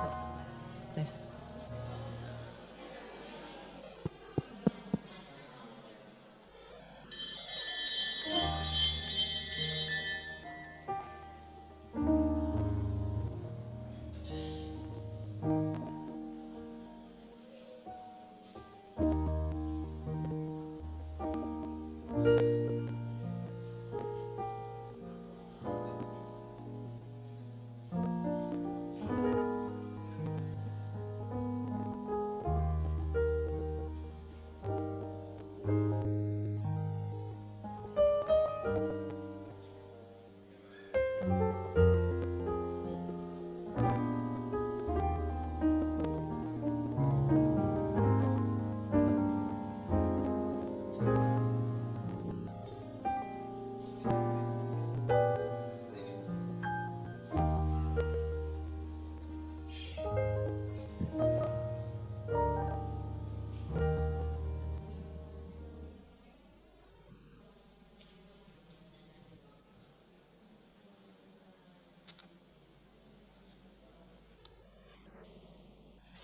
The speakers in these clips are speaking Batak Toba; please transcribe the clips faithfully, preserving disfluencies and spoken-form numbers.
Tes. Tes.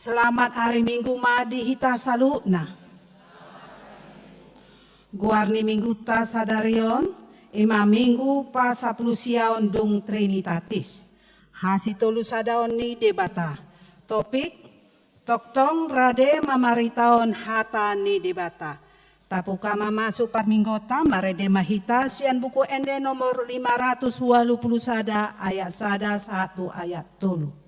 Selamat ari Minggu ma di hita saluhutna. Goar ni Minggunta sadari on, ima Minggu pasapulusiaon dung Trinitatis. Hasitolusadaon ni Debata. Topik, tongtong rade mamaritaon hata ni Debata. Tabuka ma masuk parmingguonta, marende ma hita sian Buku Ende nomor lima ratus ualu pulu sada, ayat sada sahat tu ayat tolu.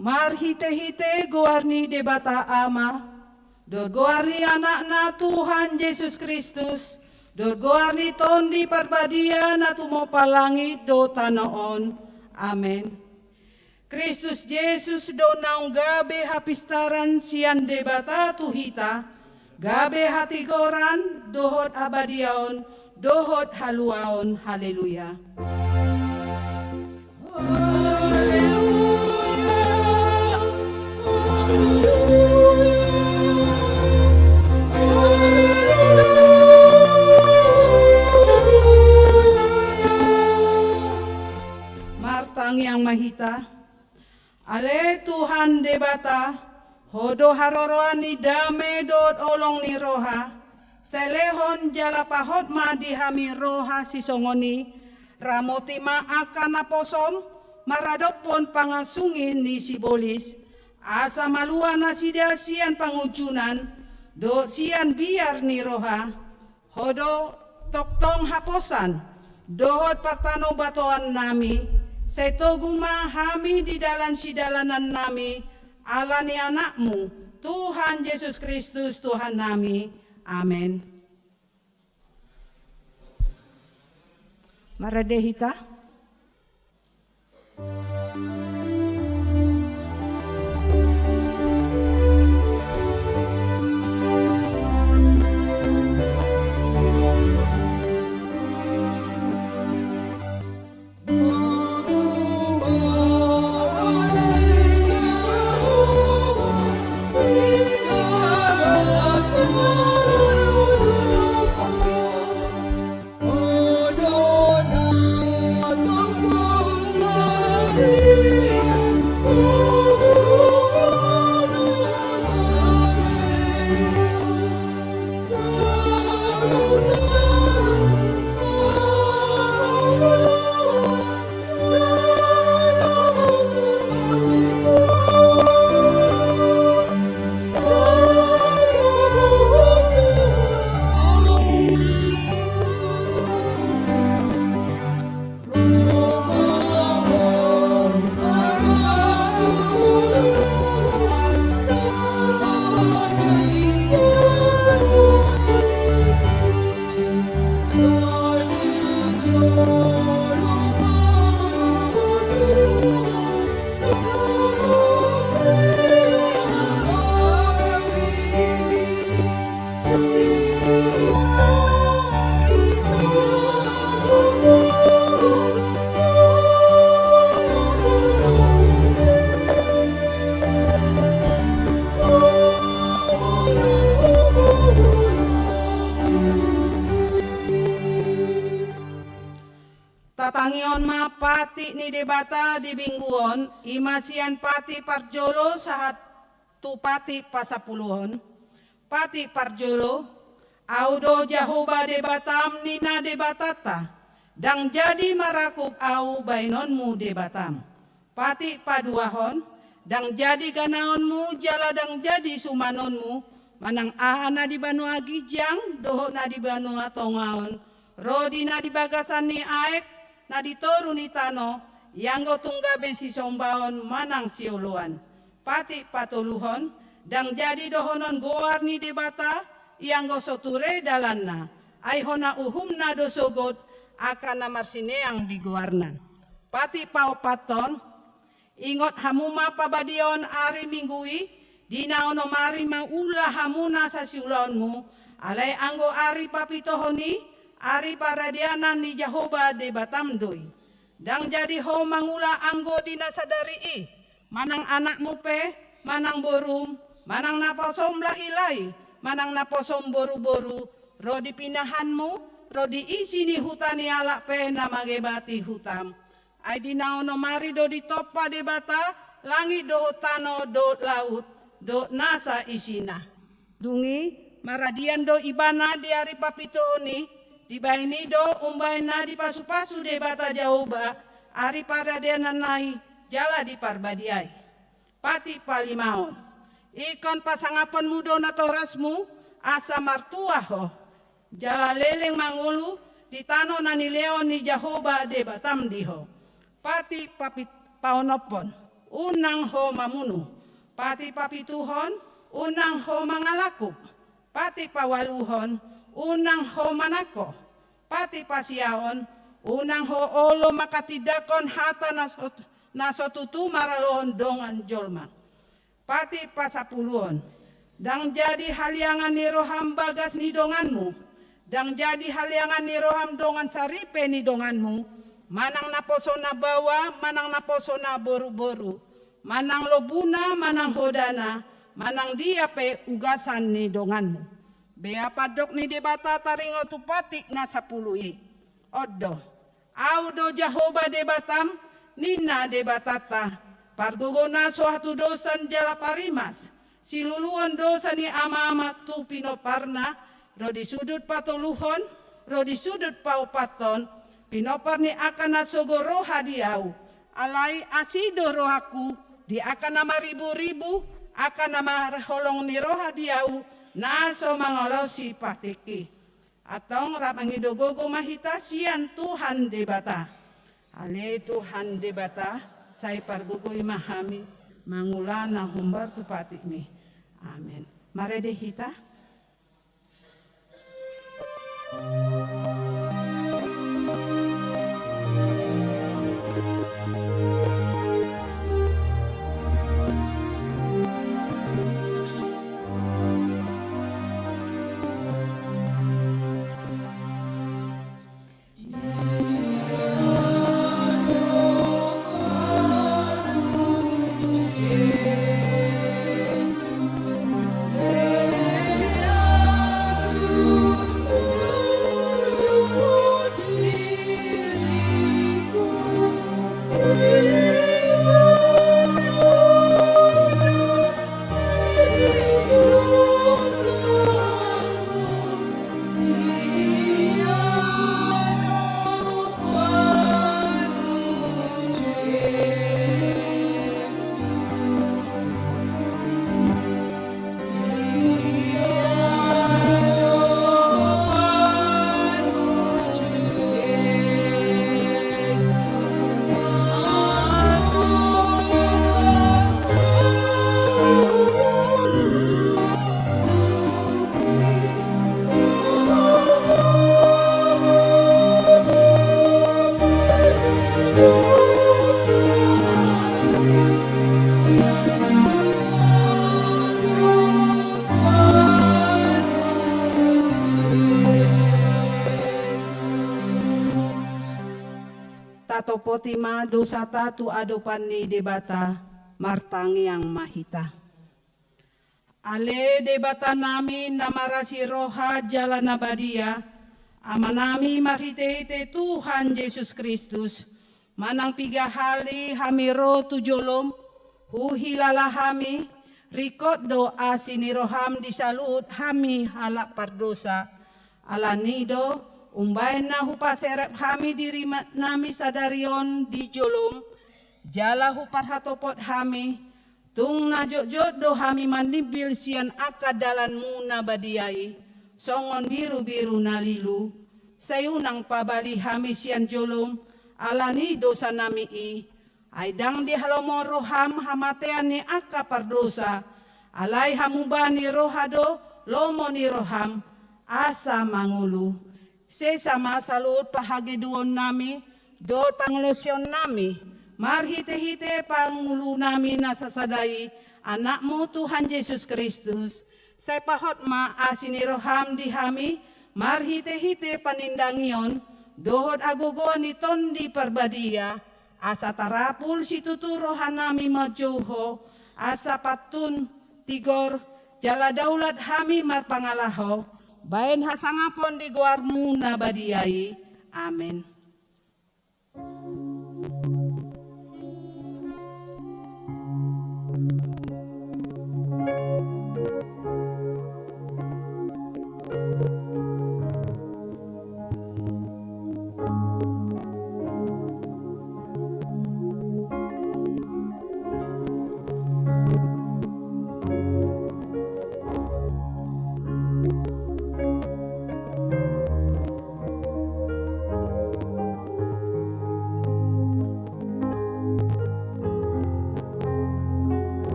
Marhite-hite goar ni Debata Ama, dohot goar ni Anakna Tuhan Jesus Kristus, dohot goar ni Tondi Parbadia na tumompa langit dohot tano on. Amen. Kristus Jesus do naung gabe hapistaran sian Debata tu hita, gabe hatigoran dohot habadiaon dohot haluaon. Haleluya. Martangiang ma hita. Ale Tuhan Debata, Ho do haroroan ni dame dohot holong ni roha, sai lehon jala pahot ma di hami roha sisongon i, ramoti ma angka naposom maradophon pangasungin ni sibolis, asa malua nasida sian pangunjunan dohot sian biar ni roha, Ho do tongtong haposan dohot partanobatoannami, sai togu ma hami di dalan sidalanannami, ala ni Anakmu, Tuhan Jesus Kristus, Tuhannami. Amen. Marende hita. Tatangihon ma patik ni Debata di minggu on, i ma sian patik parjolo sahat tu patik pasampuluhon. Patik parjolo, Ahu do Jahowa Debatam, ninna Debatanta, ndang jadi marakup Ahu baenonmu Debatam. Patik paduahon, ndang jadi ganaonmu jala ndang jadi sumanonmu, manang aha na di banua ginjang dohot na di banua tonga on, ro di na di bagasan ni aek, na di toru ni tano, ianggo tung gabe sisombaon manang sioloan. Patik patoluhon, ndang jadi dohonon goar ni Debata, ianggo so ture dalanna, ai hona uhumna do sogot angka na marsineang di goarna. Patik paopathon, ingot hamu ma pabadiaon ari Minggu i, di na onom ari ma ula hamu nasa siulaonmu, alai anggo ari papitohon i, ari paradianan ni Jahowa Debatam do i. Ndang jadi ho mangula anggo di na sadari i, manang anakmu pe, manang borum, manang naposom lahi-lahi, manang naposom boru-boru, ro di pinahanmu, ro di isi ni huta ni halak pe na mangebati hutam. Ai di na onom ari do ditompa Debata langit dohot tano dohot laut dohot nasa isina. Dung i, maradian do ibana di ari papitohon i, dibahen i do umbahen na dipasu-pasu Debata Jahowa ari paradiananna i jala diparbadiai. Patik palimaon, Ingkon pasangapon muse do natorasmu, asa martua ho, jala leleng mangolu di tano na nilehon ni Jahowa Debatam di ho. Patik papit-, paonomhon, unang ho mamunu. Patik papituhon, unang ho mangalakup. Patik paualuhon, unang ho manangko. Patik pasiahon, unang ho olo manghatindanghon hata na so, na so tutu maralohon dongan jolma. Patik pasapuluhon, ndang jadi haliangan ni roham bagas ni donganmu, ndang jadi haliangan ni roham dongan saripe ni donganmu, manang naposona baoa, manang naposona boruboru, manang lobuna, manang hodana, manang dia pe ugasan ni donganmu. Bea pandok ni Debata taringot tu patik na sapulu i. On do, Ahu do Jahowa Debatam, ninna Debatanta, pargogo na so hatudosan jala parimas, siluluhon dosa ni amaama tu pinomparna, ro di sudut patoluhon, ro di sudut paopathon, pinompar ni angka na sogo roha di ahu. Alai asi do rohangku di angka na mariburibu, angka na marholong ni roha di ahu, na so mangalaosi patikki. Antong rap mangido gogo ma hita sian Tuhan Debata. Ale Tuhan Debata, sai pargogoi ma hami mangula na hombar tu patikmi. Amen. Marende hita. Tatopoti ma dosata tu adopan ni Debata, martangiang ma hita. Ale Debatanami na marasi roha jala na badia, Amanami marhitehite Tuhan Jesus Kristus, manang piga hali hami ro tu jolom, huhilala hami, ringkot do asi ni roham di saluhut hami halak pardosa. Alani do, umbahen na hupaserep hami diri ma-, nami sadari on di jolom, jala huparhatopot hami, tung na jotjot do hami manimbil sian angka dalanmu na badia i, songon birubiru na lilu, sai unang pabali hami sian jolom, alani dosanami i, ai ndang dihalomohon roham hamatean ni angka pardosa, alai hamubaon ni roha do lomo ni roham, asa mangolu. Sesa ma saluhut pahagedonami, dohot pangolosionnami, marhitehite pangulunami na sasada i, Anakmu Tuhan Jesus Kristus, sai pahot ma asi ni roham di hami, marhitehite panindangion, dohot hagogoon ni Tondi Parbadia, asa tarapul situtu rohanami manjou Ho, asa pantun, tigor, jala daulat hami marpangalaho, bahen hasangapon di goarmu na badia i. Amen.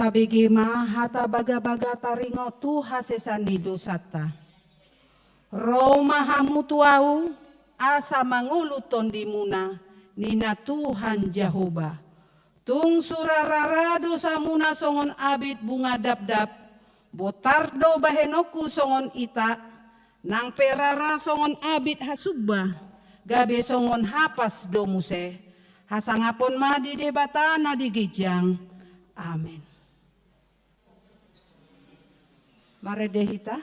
Tabege ma hata bagabaga taringot tu hasesaan ni dosanta. Ro ma hamu tu Ahu, asa mangolu tondimuna, ninna Tuhan Jahowa. Tung sura rara dosamuna songon abit bunga dapdap, bontar do bahenonku songon ita, nang pe rara songon abit hasumba, gabe songon hapas do muse. Hasangapon ma di Debata na di ginjang. Amen. Marende hita.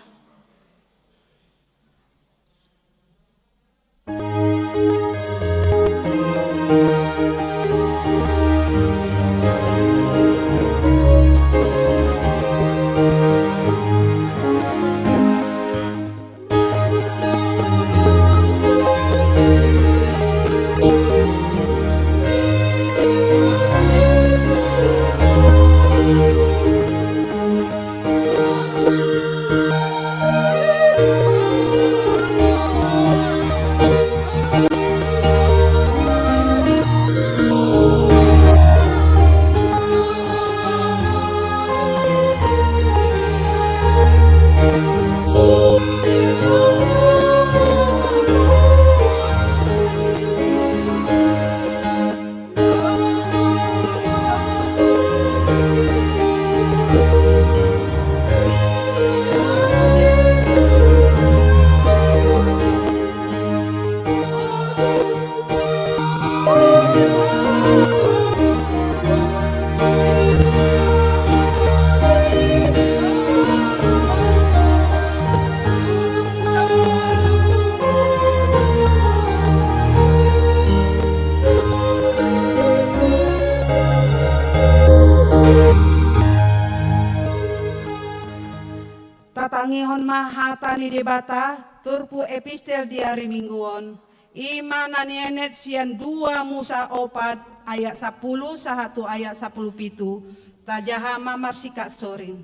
Tatangihon ma hata ni Debata, turpuk epistel di ari Minggu on, i ma na nienet sian dua Musa opat ayat sampulu sahat tu ayat sampulu pitu, tajaha ma marsingkat soring.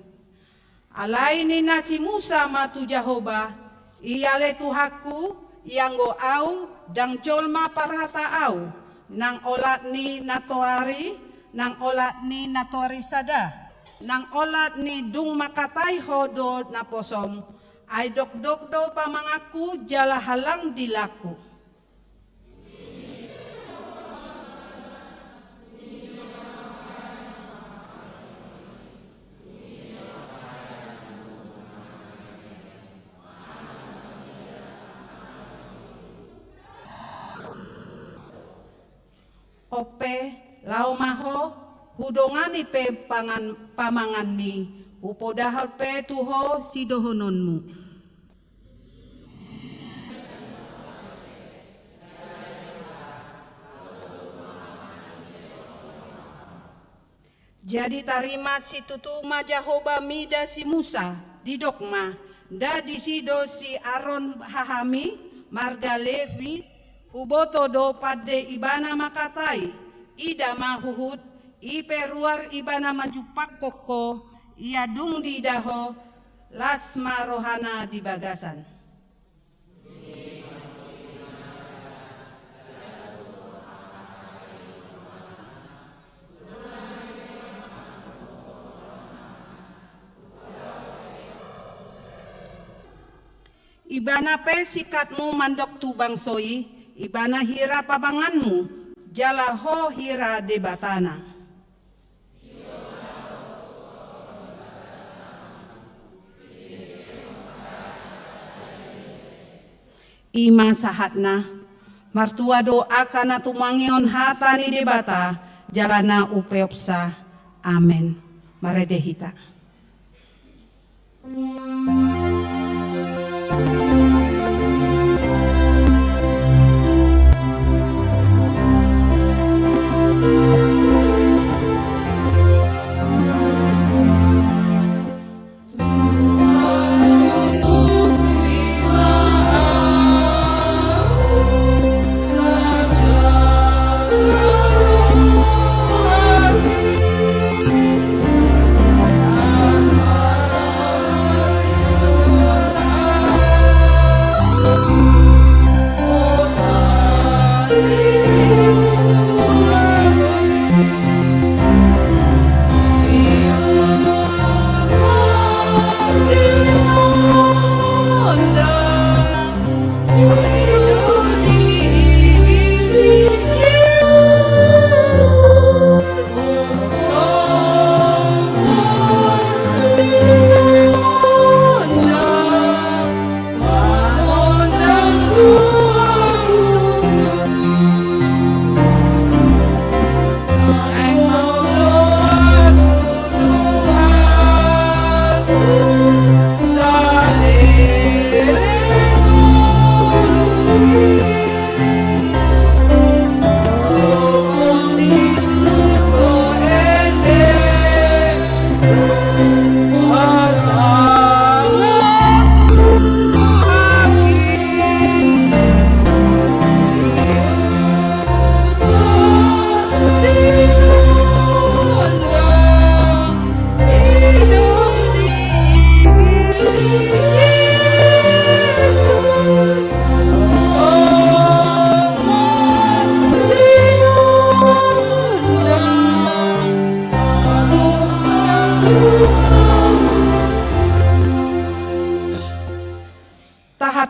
Alai ninna si Musa ma tu Jahowa, ia ale Tuhanku, ianggo ahu ndang jolma parhata ahu, nang olat ni na toari, nang olat ni na toari sada, nang olat ni dung mangkatai ho do naposom, ai dokdok do pamanganku jala halang dilangku. On pe, laho ma ho, hudongani pe pangan, pamanganmi, hupodahon pe tu ho sidohononmu. Jadi tarima situtu ma Jahowa mida si Musa, didok ma, nda disi do si Aron hahami, marga Levi, huboto do pande ibana mangkatai, ida ma huhut, i pe ruar ibana manjumpangkon ho, ia dung diida ho, las ma rohana di bagasan. Ibana pe singkatmu mandok tu bangso i, ibana hira pamanganmu, jala ho hira Debatana. I ma sahatna, martua do angka na tumangihon hata ni Debata, jala na umpeopsa. Amen. Marende hita.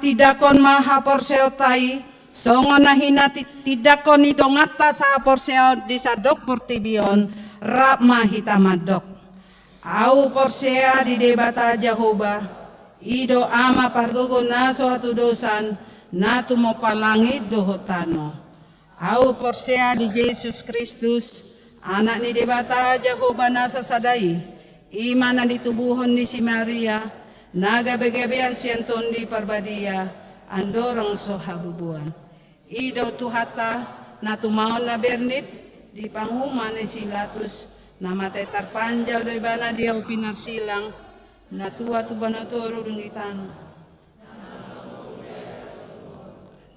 tindangkon ma haporseaonta i, songon na hinatindangkon ni donganta sahaporseaon di sandok portibi on, rap ma hita mandok. Ahu porsea di Debata Jahowa, i do Ama pargogo na so hatudosan, na tumompa langit dohot tano. Ahu porsea di Jesus Kristus, Anak ni Debata Jahowa na sasada i, i ma na ditubuhon ni si Maria, na gabegabean sian Tondi Parbadia, andorang so habubuan. I do Tuhanta, na tumaon na bernit, di panguhuman ni si Pilatus, na mate tarpanjal do ibana di ahu pinarsilang, na tua tu banua toru dung di tano.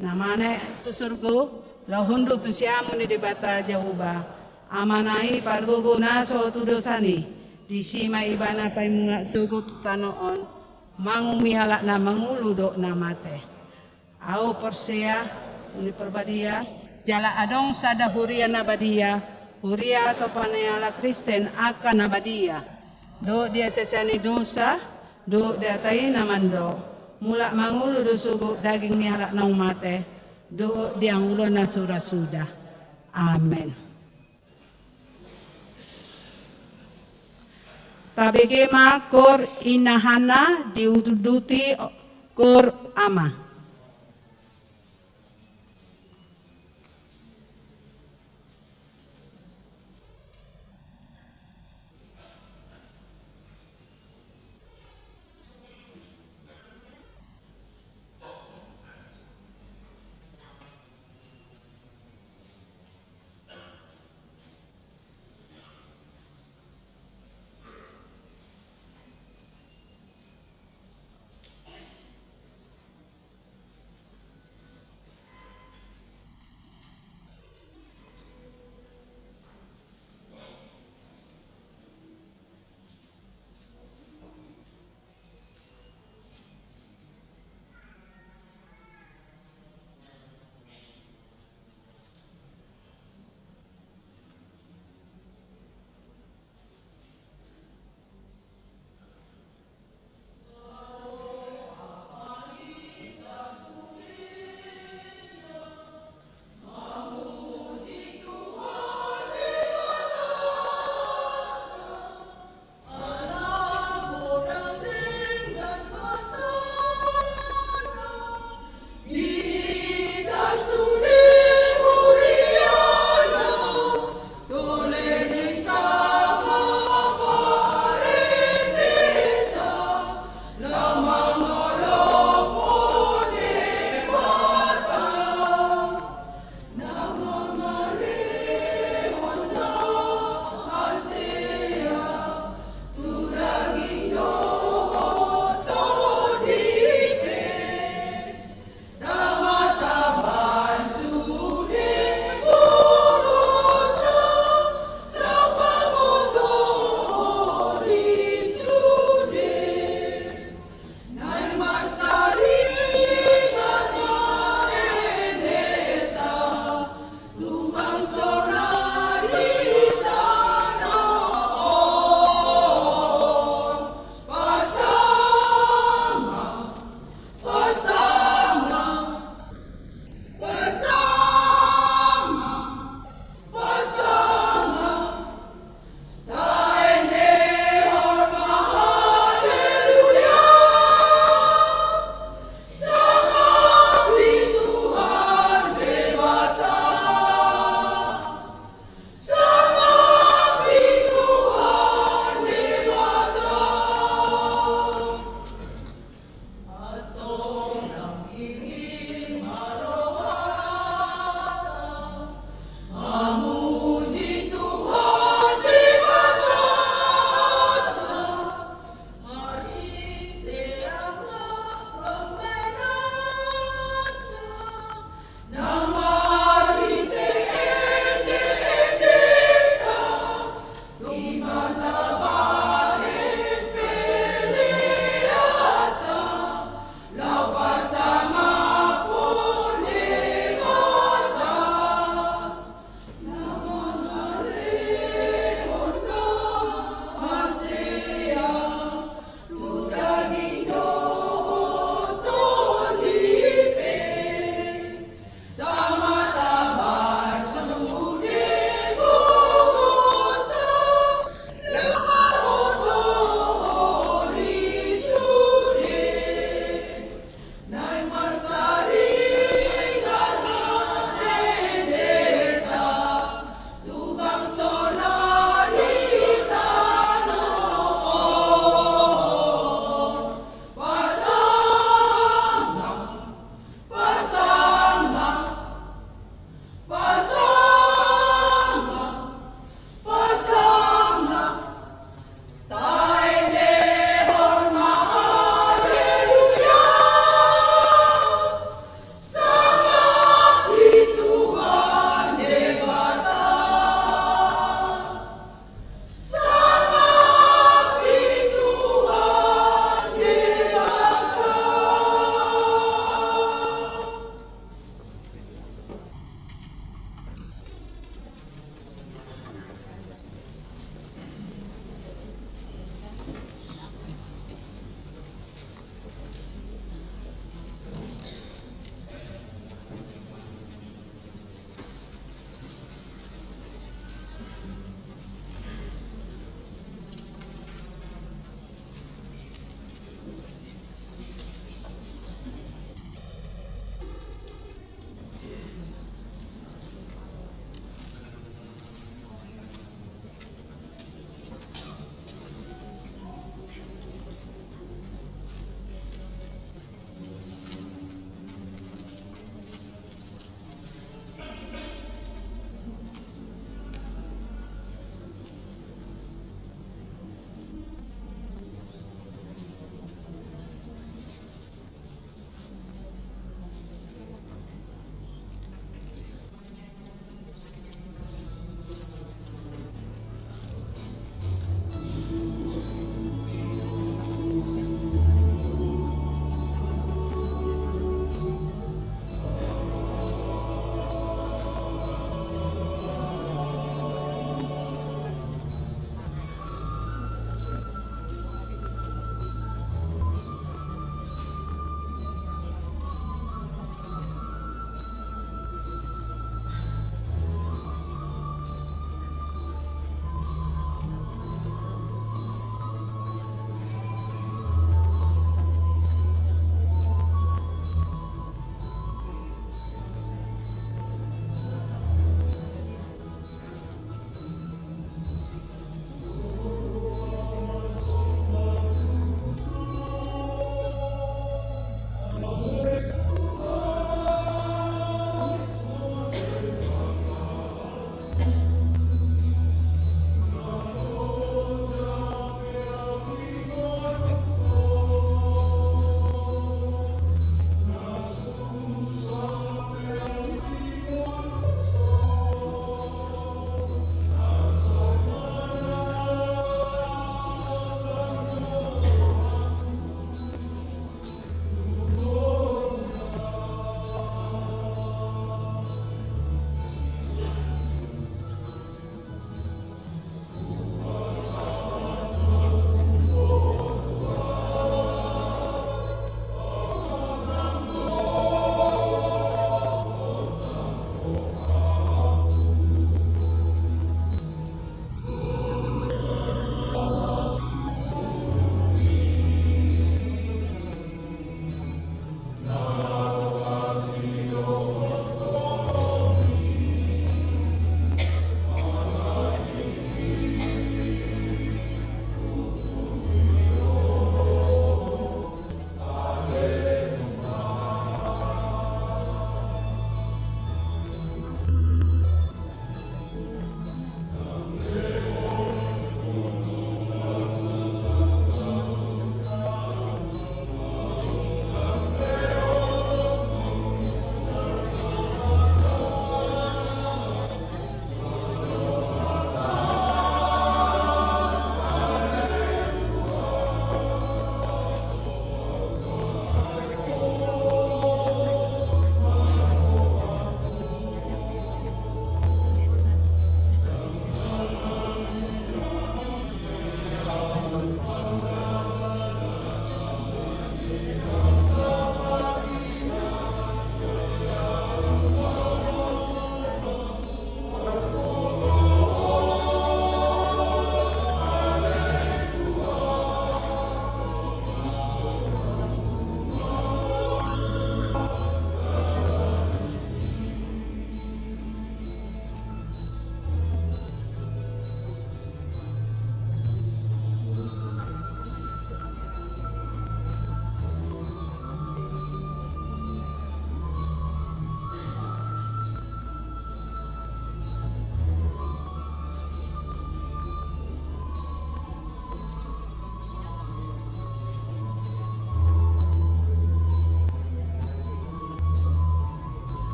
Na mate tu surgo, laho hundul tu siamun ni Debata Jahowa, Amana i pargogo na so hatudosan i, disi ma ibana paimulak sogot tu tano on, manguhumi halak na mangolu dohot na mate. Ahu porsea, Tondi Parbadia, jala adong sada huria na badia, huria hatopan ni halak Kristen angka na badia, dohot di hasesaan ni dosa, dohot di hata i na mandok, mulak mangolu do sogot daging ni halak naung mate, dohot di angoluan na so ra suda. Amen. Tabege ma kor ina Hanna, diuduti kor ama.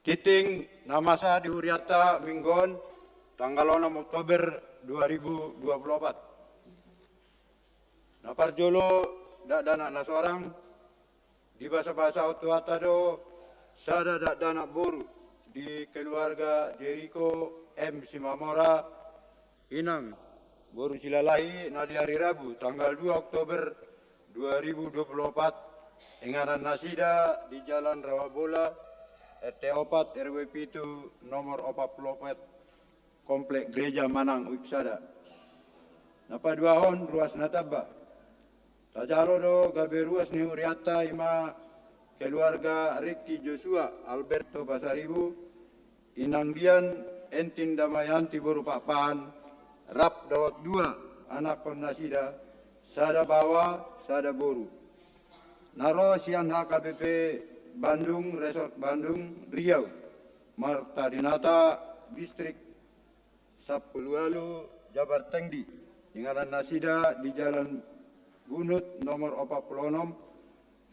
Tingting na masa di hurianta minggu on, tanggal onom Oktober dua ribu dua puluh opat. Na parjolo, dakdanak na sorang, dibasabasahon Tuhanta do sada dakdanak boru di keluarga Jeriko M Simamora, inang boru Silalahi, na di ari Rabu tanggal dua Oktober dua ribu dua puluh opat, inganan nasida di Jalan Rawabola, R T opat, R W pitu, nomor opat puluh opat, Komplek Gereja Manang Wik sada. Na paduahon, ruas na tamba. Tajalo do gabe ruas ni hurianta, i ma keluarga Rikki Joshua Alberto Pasaribu, inang Dian Entin Damayanti boru Pakpahan, rap dohot dua anakkon nasida, sada baoa, sada boru. Na ro sian H K B P Bandung, Resort Bandung, Riau, Marta Dinata, Distrik sampulu ualu, Jabar Tengdi, inganan nasida di Jalan Bunut nomor opat puluh onom,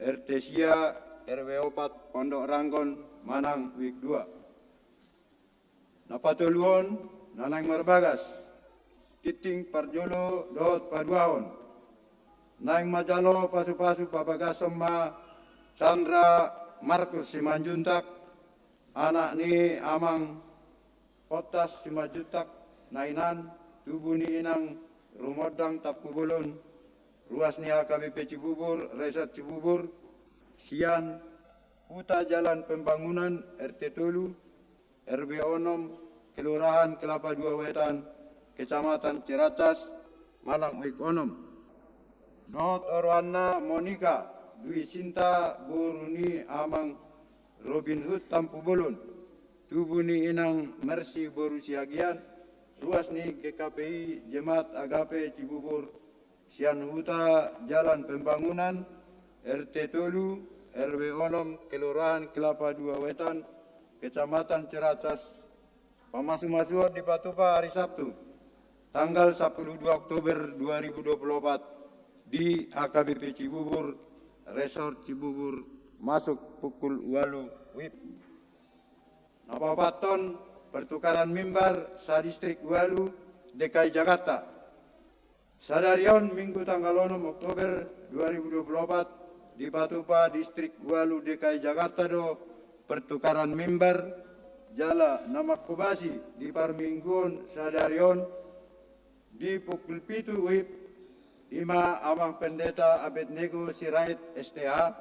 R T sia, R W opat, Pondok Ranggon, Manang Wik dua. Na patoluhon, na naeng marbagas, tingting parjolo dohot paduahon. Naeng manjalo pasupasu pabagason ma Chandra Markus Simanjuntak, anak ni Amang Pottas Simanjuntak, na inan, tubu ni inang Rumondang Tampubolon, ruas ni H K B P Cibubur, Resort Cibubur, sian Huta Jalan Pembangunan, R T tolu, R W onom, Kelurahan Kelapa Dua Wetan, Kecamatan Ciracas, Manang Wik onom. Dohot oroanna Monika Dwi Sinta, boru ni Amang Robin Hood Tampubolon, tubu ni inang Mercy boru Siagian, ruas ni G K P I Jemaat Agape Cibubur, sian Huta Jalan Pembangunan, R T tolu, R W onom, Kelurahan Kelapa Dua Wetan, Kecamatan Ciracas. Pamasumasuon dipatupa ari Sabtu, tanggal sampulu dua Oktober dua ribu dua puluh opat, di H K B P Cibubur, Resort Cibubur, masuk pukul ualu WIB. Na paopathon, pertukaran mimbar sa-Distrik ualu D K I Jakarta. Sadari on, Minggu tanggal onom Oktober dua ribu dua puluh opat, dipatupa Distrik ualu D K I Jakarta do pertukaran mimbar, jala na manghobasi di parmingguon sadari on di pukul pitu WIB, i ma Amang Pendeta Abednego Sirait, S T H,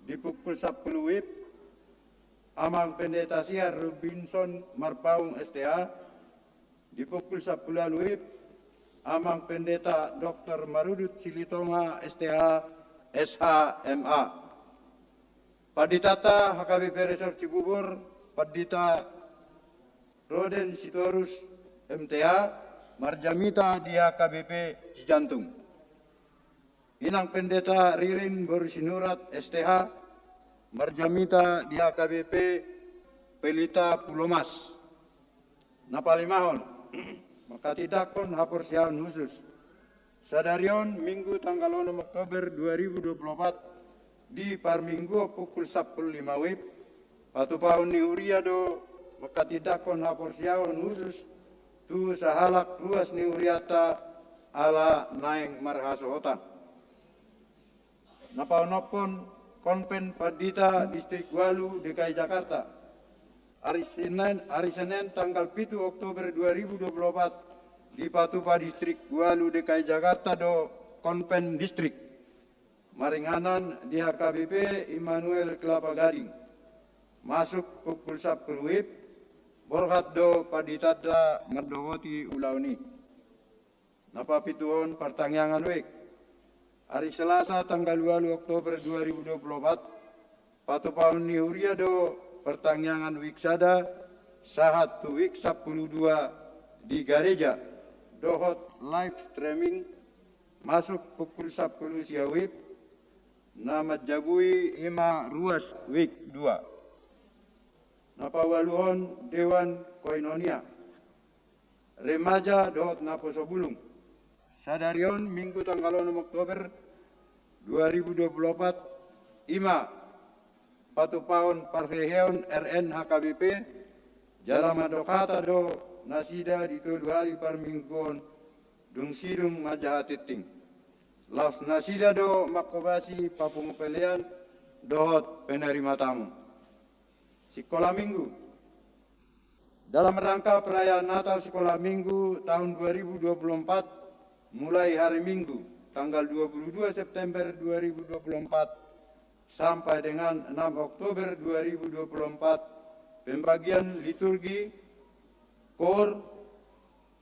di pukul sampulu WIB, Amang Pendeta Siar Robinson Marpaung, S T H, di pukul sampulu ualu WIB, Amang Pendeta Doktor Marudut Silitonga, S T H, S H, M A. Panditanta H K B P Resort Cibubur, Pandita Roden Sitorus, M T H, marjamita di H K B P Cijantung. Inang Pendeta Ririn boru Sinurat, S T H, marjamita di H K B P Pelita Pulomas. Na palimahon, manghatindanghon haporseaon husus. Sadari on, Minggu tanggal onom Oktober dua ribu dua puluh opat, di parmingguon pukul sampulu lima WIB, patupaon ni huria do manghatindanghon haporseaon husus tu sahalak ruas ni hurianta ala naeng marhasohotan. Na paonomhon, Konven Pandita Distrik ualu D K I Jakarta. Ari Senin, ari Senin tanggal pitu Oktober dua ribu dua puluh opat, dipatupa Distrik ualu D K I Jakarta do Konven Distrik. Maringanan di H K B P Immanuel Kelapa Gading. Masuk pukul sampulu WIB, borhat do panditanta mandohoti ulaon i. Na papituhon, partangiangan wijk. Ari Selasa tanggal ualu Oktober dua ribu dua puluh opat, patupaon ni huria do partangiangan wijk sada sahat tu wijk sampulu dua di gareja, dohot live streaming, masuk pukul sampulu sia WIB, na manjabui i ma ruas wijk dua. Na paualuhon, Dewan Koinonia Remaja dohot Naposobulung. Sadari on, Minggu tanggal onom Oktober dua ribu dua puluh opat, i ma patupahon parheheon R N H K B P, jala mandok hata do nasida di tolu hali parmingguon dung sidung manjaha tingting. Laos nasida do manghobasi papungu pelean dohot penerima tamu. Sikola minggu. Dalam rangka perayaan Natal Sikola Minggu tahun dua ribu dua puluh empat, mulai hari Minggu tanggal dua puluh dua September dua ribu dua puluh empat sampai dengan enam Oktober dua ribu dua puluh empat, pembagian liturgi, koor,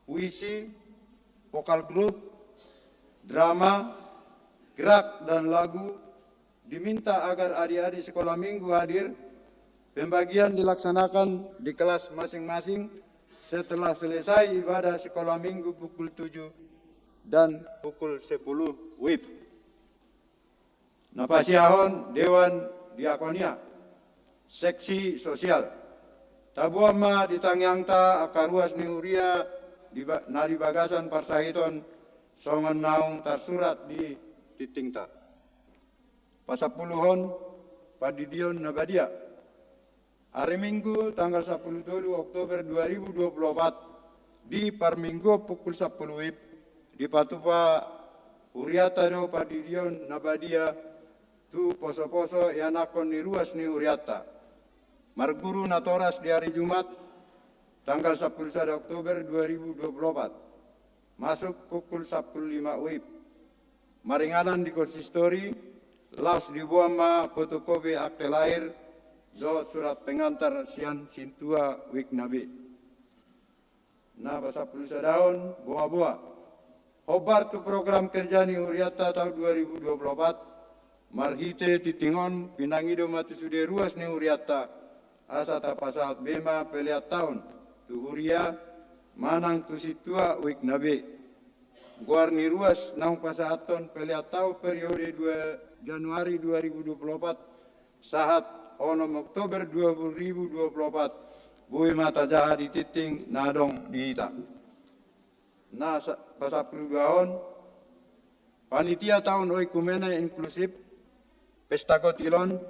puisi, vokal grup, drama, gerak dan lagu, diminta agar adik-adik Sikola Minggu hadir. Pembagian dilaksanakan di kelas masing-masing setelah selesai ibadah Sikola Minggu pukul tujuh dan pukul sepuluh W I B. Na pasiahon Dewan Diakonia, seksi sosial. Taboan ma di tangiangta angka ruas ni huria di ba-, na di bagasan parsahiton songon naung tarsurat di tingtingta. Pasampuluhon, pandidion na badia. Ari Minggu tanggal sampulu tolu Oktober dua ribu dua puluh opat, di parmingguon pukul sampulu W I B, dipatupa hurianta do pandidion na badia tu poso-poso ianakhon ni ruas ni hurianta. Marguru natoras di ari Jumat tanggal sampulu sada Oktober dua ribu dua puluh opat, masuk pukul sampulu lima W I B. Maringanan di konsistori, laos diboan ma fotokopi akte lahir dohot surat pengantar sian sintua wijk na be. Na pasampulu sadahon, boa-boa. Hombar tu program kerja ni hurianta taon dua ribu dua puluh opat, marhite tingting on pinangido ma tu sude ruas ni hurianta, asa tapasahat be ma pelean taon tu huria manang tu sintua wijk na be. Goar ni ruas naung pasahathon pelean taon periode dua Januari dua ribu dua puluh opat sahat onom Oktober dua ribu dua puluh opat, boi ma tajaha di tingting na adong di hita. Na sa-, pasampulu duahon, panitia taon oikumene inklusif, pesta gotilon,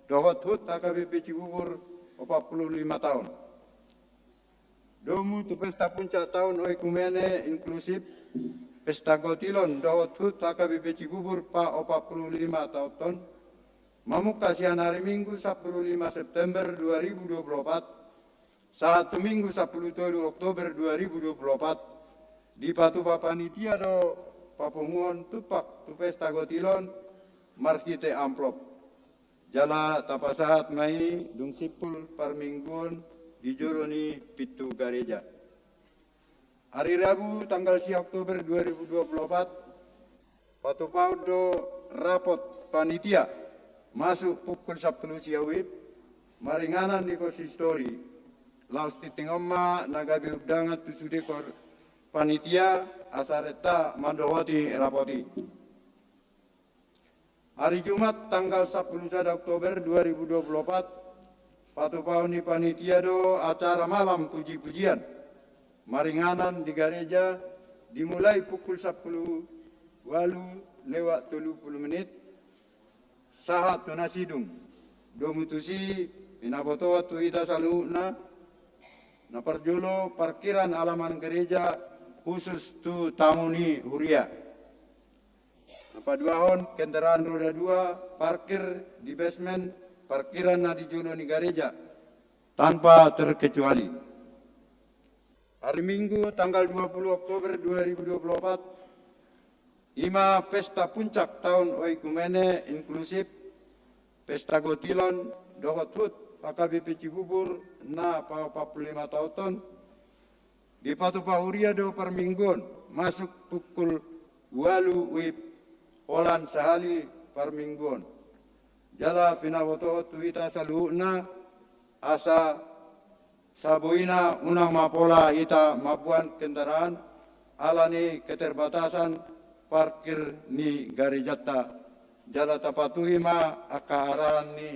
dohot hut H K B P Cibubur opat puluh lima taon. Domu tu pesta puncak taon oikumene inklusif, pesta gotilon dohot hut H K B P Cibubur pa opat puluh lima taonhon, mamungka sian ari Minggu sampulu lima September dua ribu dua puluh opat, sahat tu Minggu sampulu tolu Oktober dua ribu dua puluh opat, dipatupa panitia do papunguon tumpak tu pesta gotilon marhite amplop. Jala tapasahat ma i dung simpul parmingguon di jolo ni pintu gareja. Ari Rabu tanggal sia Oktober dua ribu dua puluh opat, patupahon do rapot panitia masuk pukul sampulu sia W I B, maringanan di konsistori. Laos tingting on ma na gabe undangan tu sude kor-, panitia asa renta mandohoti rapot i. Ari Jumat tanggal sampulu sada Oktober dua ribu dua puluh opat, patupahon ni panitia do acara malam puji-pujian maringanan di gareja, dimulai pukul sampulu ualu lewat tolu puluh menit, sahat tu na sidung. Domu tusi, pinabotohon tu hita saluhutna, na parjolo parkiran halaman gareja khusus tu tamu ni huria. Na paduahon, kendaraan roda dua parkir di basement parkiran na di jolo ni gareja tanpa terkecuali. Ari Minggu tanggal dua puluh Oktober dua ribu dua puluh opat, i ma pesta puncak taon oikumene inklusif, pesta gotilon dohot hut H K B P Cibubur na paopat puluh lima taonhon, dipatupa huria do parmingguon masuk pukul ualu W I B, holan sahali parmingguon. Jala pinabotohon tu hita saluhutna asa saboina unang ma pola hita mamboan kendaraan ala ni keterbatasan parkir ni garejanta. Jala tapatuhi ma angka arahan ni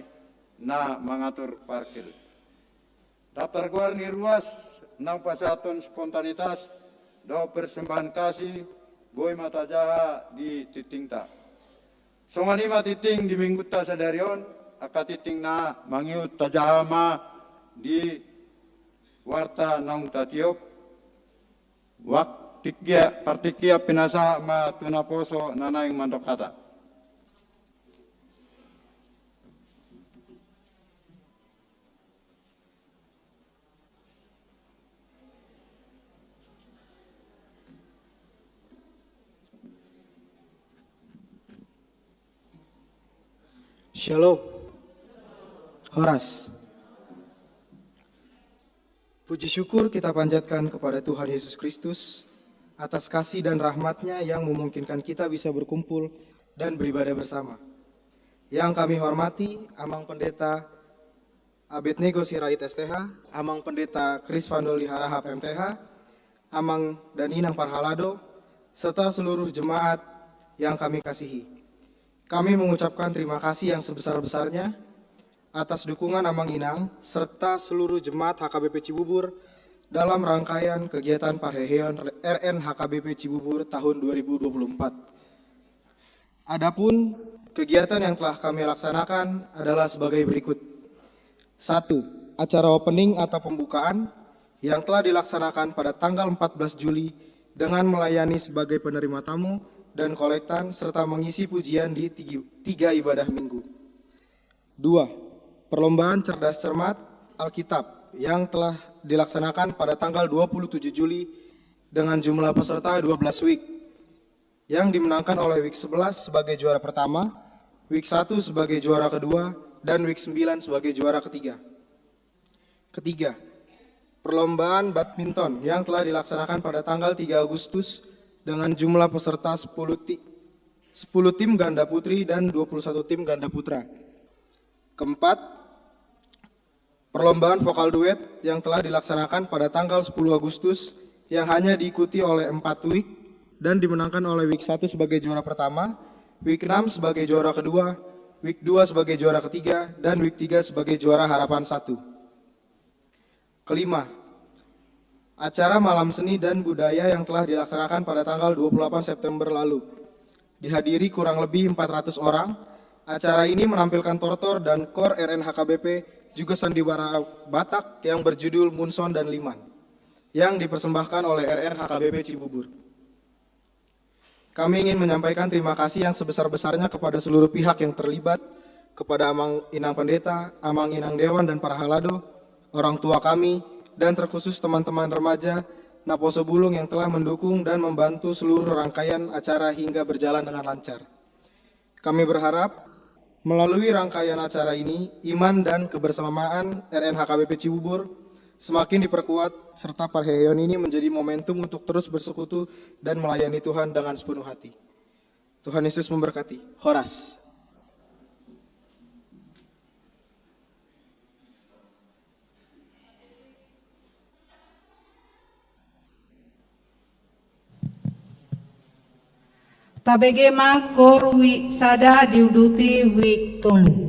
na mangatur parkir. Daftar goar ni ruas naung pasahathon spontanitas dohot persembahan kasih boi ma tajaha di tingtingta. Songon i ma tingting di minggunta sadari on, Angka tingtingna mangihut, tajaha ma di warta naung tatiop. Wak tingki, partingkian pinasahat ma tu naposo na naeng mandok hata. Shalom. Horas. Puji syukur kita panjatkan kepada Tuhan Yesus Kristus atas kasih dan rahmat-Nya yang memungkinkan kita bisa berkumpul dan beribadah bersama. Yang kami hormati Amang Pendeta Abednego Sirait, S T H, Amang Pendeta Krisfandoli Harahap, M T H, Amang dan Inang Parhalado, serta seluruh jemaat yang kami kasihi. Kami mengucapkan terima kasih yang sebesar-besarnya atas dukungan Amang Inang serta seluruh jemaat H K B P Cibubur dalam rangkaian kegiatan parheheon R N H K B P Cibubur tahun dua ribu dua puluh empat. Adapun kegiatan yang telah kami laksanakan adalah sebagai berikut. Satu, acara opening atau pembukaan yang telah dilaksanakan pada tanggal empat belas Juli dengan melayani sebagai penerima tamu dan kolektan serta mengisi pujian di tigi-, tiga ibadah minggu. Dua, perlombaan cerdas cermat Alkitab yang telah dilaksanakan pada tanggal dua puluh tujuh Juli dengan jumlah peserta dua belas wijk, yang dimenangkan oleh wijk sebelas sebagai juara pertama, wijk satu sebagai juara kedua, dan wijk sembilan sebagai juara ketiga. Ketiga, perlombaan badminton yang telah dilaksanakan pada tanggal tiga Agustus dengan jumlah peserta sepuluh ti-, sepuluh tim ganda putri dan dua puluh satu tim ganda putra. Keempat, perlombaan vokal duet yang telah dilaksanakan pada tanggal sepuluh Agustus yang hanya diikuti oleh empat wijk dan dimenangkan oleh wijk satu sebagai juara pertama, wijk enam sebagai juara kedua, wijk dua sebagai juara ketiga, dan wijk tiga sebagai juara harapan satu. Kelima, acara malam seni dan budaya yang telah dilaksanakan pada tanggal dua puluh delapan September lalu. Dihadiri kurang lebih empat ratus orang, acara ini menampilkan tortor dan kor R N H K B P, juga sandiwara Batak yang berjudul Munson dan Liman, yang dipersembahkan oleh R N H K B P Cibubur. Kami ingin menyampaikan terima kasih yang sebesar-besarnya kepada seluruh pihak yang terlibat, kepada Amang Inang Pendeta, Amang Inang Dewan dan Parhalado, orang tua kami, dan terkhusus teman-teman remaja Naposo Bulung yang telah mendukung dan membantu seluruh rangkaian acara hingga berjalan dengan lancar. Kami berharap, melalui rangkaian acara ini, iman dan kebersamaan R N H K B P Cibubur semakin diperkuat, serta parheheon ini menjadi momentum untuk terus bersekutu dan melayani Tuhan dengan sepenuh hati. Tuhan Yesus memberkati. Horas. Tabege ma kor wijk sada diuduti wijk tolu.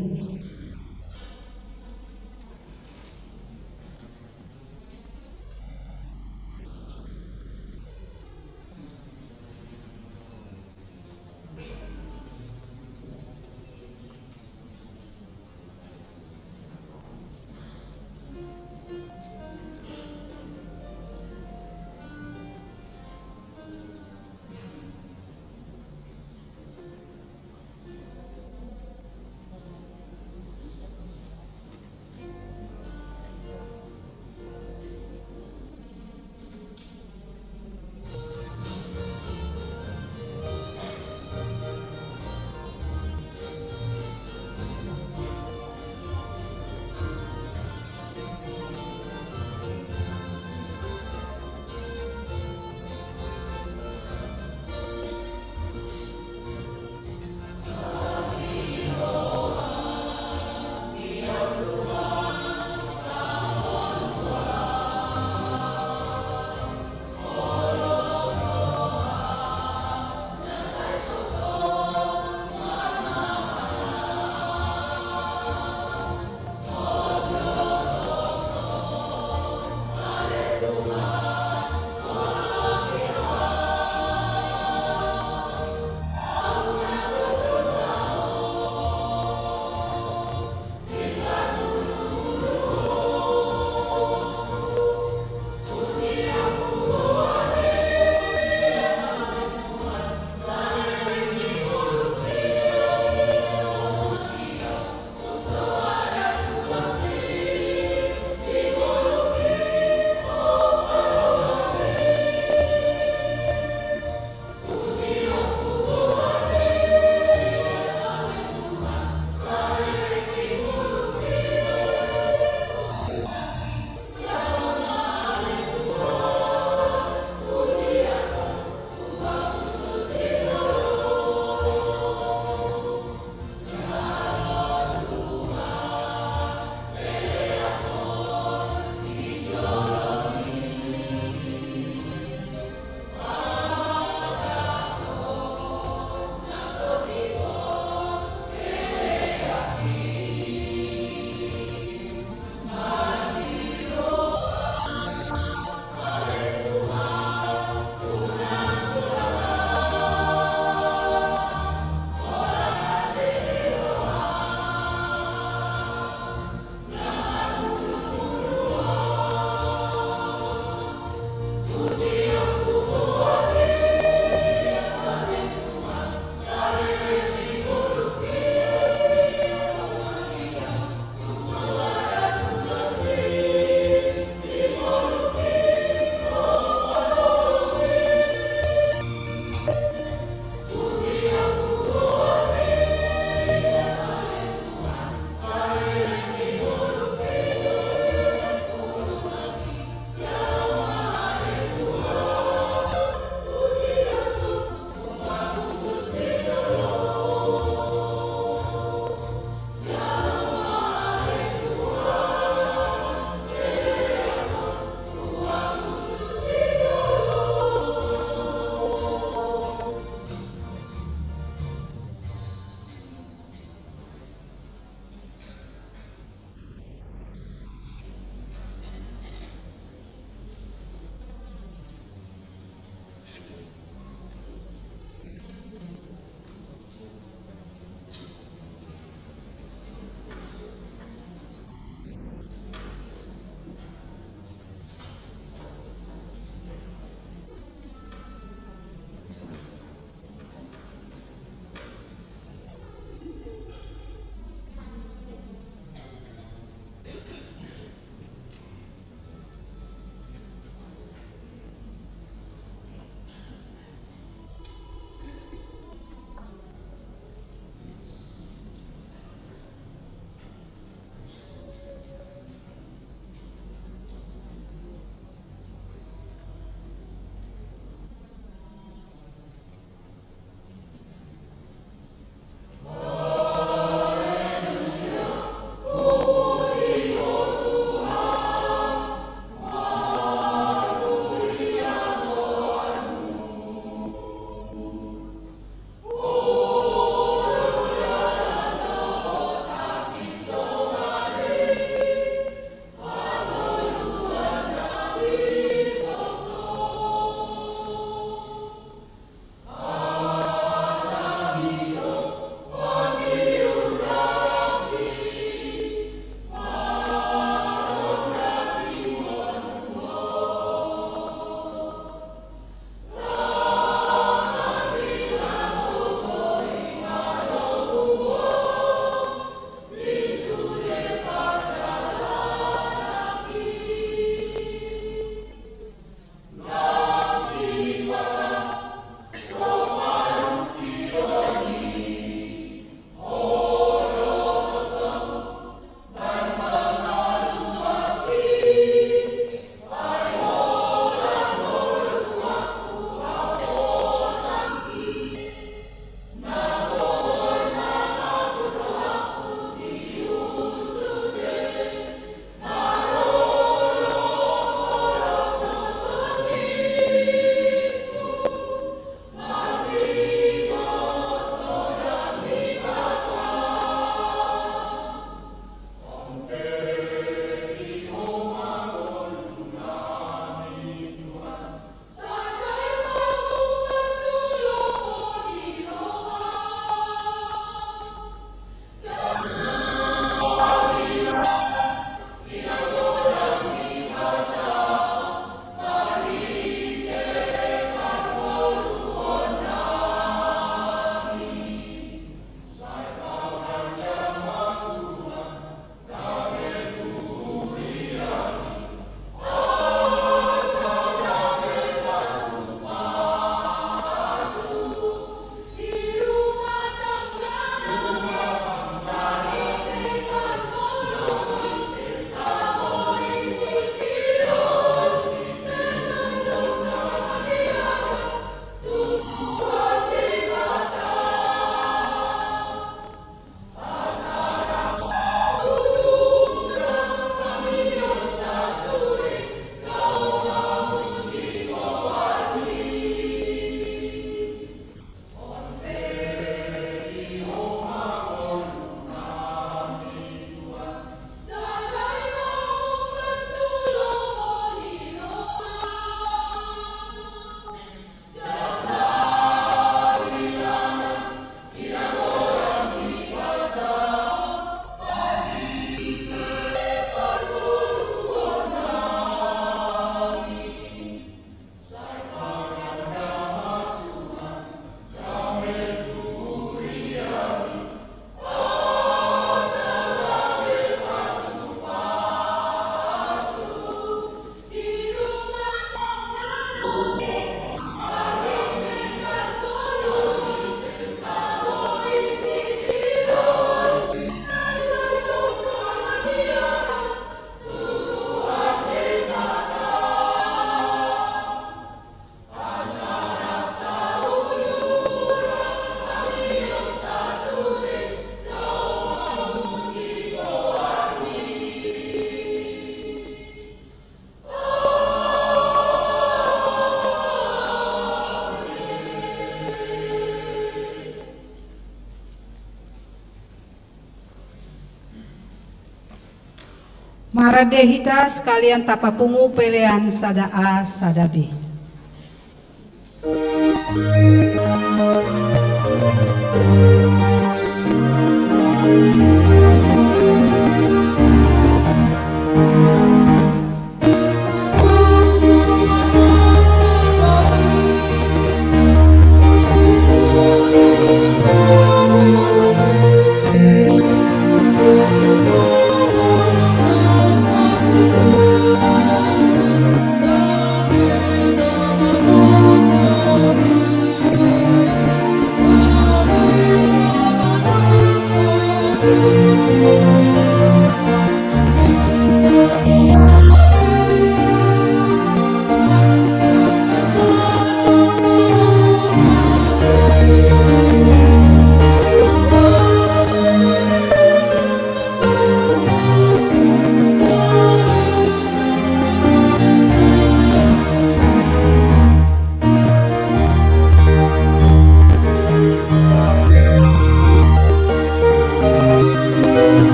Marende hita sekalian tapapungu pelean sada A sada B.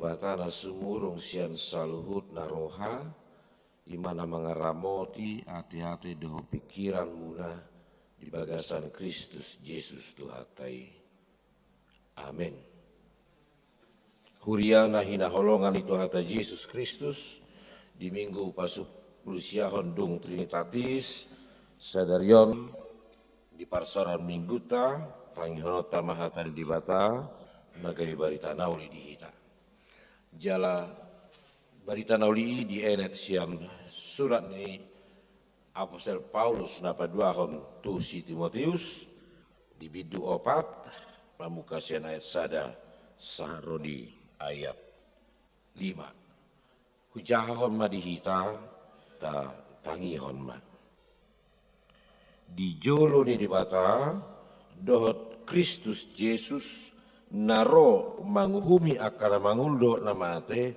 Debata na sumurung sian saluhutna roha, i ma na mangaramoti ateate dohot pingkiranmuna di bagasan Kristus Jesus Tuhanta i. Amen. Huria na hinaholongan ni Tuhanta Jesus Kristus, di Minggu Pasupulusiahon dung Trinitatis, sadari on di parsaoran Mingguta, tangihononta ma hata ni Debata, na gabe barita na uli di hita. Jala barita na uli i dienet sian surat ni Apostel Paulus na paduahon tu si Timoteus, di bindu opat, mamungka sian ayat sada sahat ro di ayat lima. Hujahahon ma di hita, ta-, tangihon ma. Di jolo ni Debata dohot Kristus Jesus na ro manguhumi angka na mangolu dohot na mate,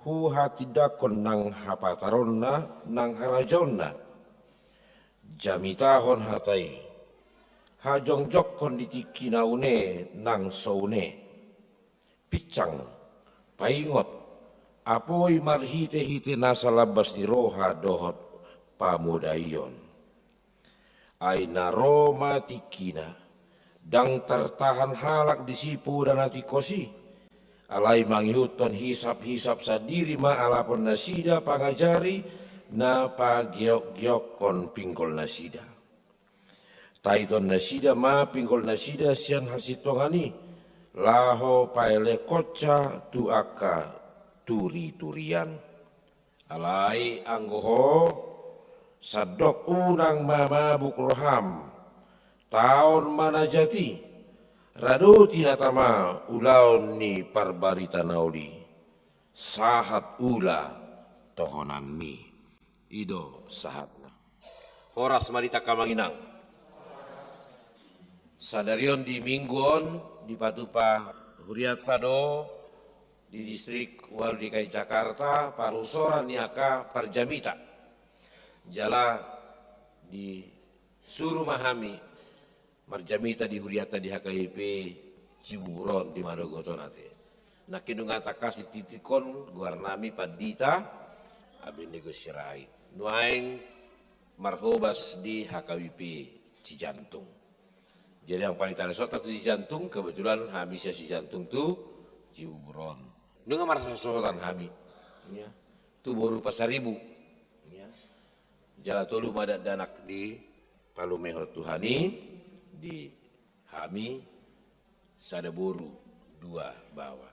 huhatindangkon nang hapataronna nang harajaonna. Jamitahon hata i, hajongjongkon di tingki na une nang so une. Pinsang, paingot, apoi marhitehite nasa lambas ni roha dohot pamodaion. Ai na ro ma tingkina, ndang tartahan halak disi poda na tingkos i, alai mangihuthon hisaphisap sandiri ma alapon nasida pangajari na pageokgeokkon pinggol nasida. Tahiton nasida ma pinggol nasida sian hasintongan i, laho paelekkonsa tu angka turiturian. Alai anggo ho, sandok unang mamabuk roham, taon ma na jat i, radoti hata ma ulaon ni parbarita na uli, sahat ula tohonanmi. I do sahatna. Horas ma di hita angka amang inang. Sadari on di Minggu on dipatupa hurianta do di distrik ualu D K I Jakarta parusoran ni angka parjamita. Jala disuru ma hami marjamita di hurianta di H K I P Cibubur on di Manogot on ate. Nangkin nunga tangkas dititikkon goarnami Pandita Abednego Sirait. Nuaeng marhobas di H K I P Cijantung. Jadi yang paling tadi sota tu Cijantung, kebetulan hami sian Cijantung tu Cibubur on. Nunga marhasohotan hami. Ya. Tu boru Pasaribu. Ya. Jala tolu ma dakdanak dipalumehon Tuhan i, di hami sada boru dua baoa.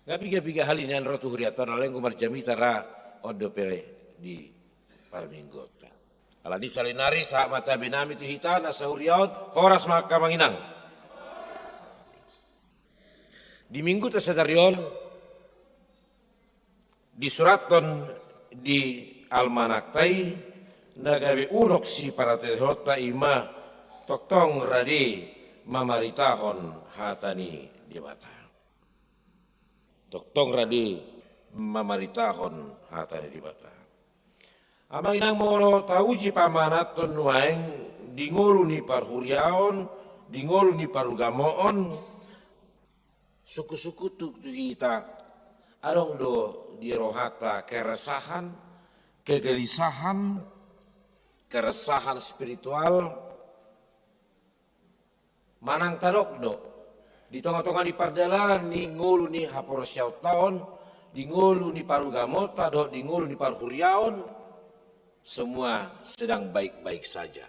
Nga piga-piga hali nian ro tu hurianta on, alai anggo marjamita ra on dope di parmingguonta. Alani i saonari sahat ma tabe nami tu hita na sahuria on, horas ma angka amang inang. Di Mingguta sadari on, disurathon di almanakta i na gabe unok siparatehonta i ma tongtong rade mamaritahon hata ni Debata. Tongtong rade mamaritahon hata ni Debata. Amang inang, molo tauji pamanatton nuaeng di ngolu ni parhuriaon, di ngolu ni parugamoon, sungkun-sungkun tu, tu hita, adong do di rohanta keresahan, kegelisahan, keresahan spiritual, manang tadok do di tonga-tonga ni pardalanan ni ngolu ni haporseaonta on, di ngolu ni parugamoonta dohot di ngolu ni parhuriaon, semua sedang baik-baik saja.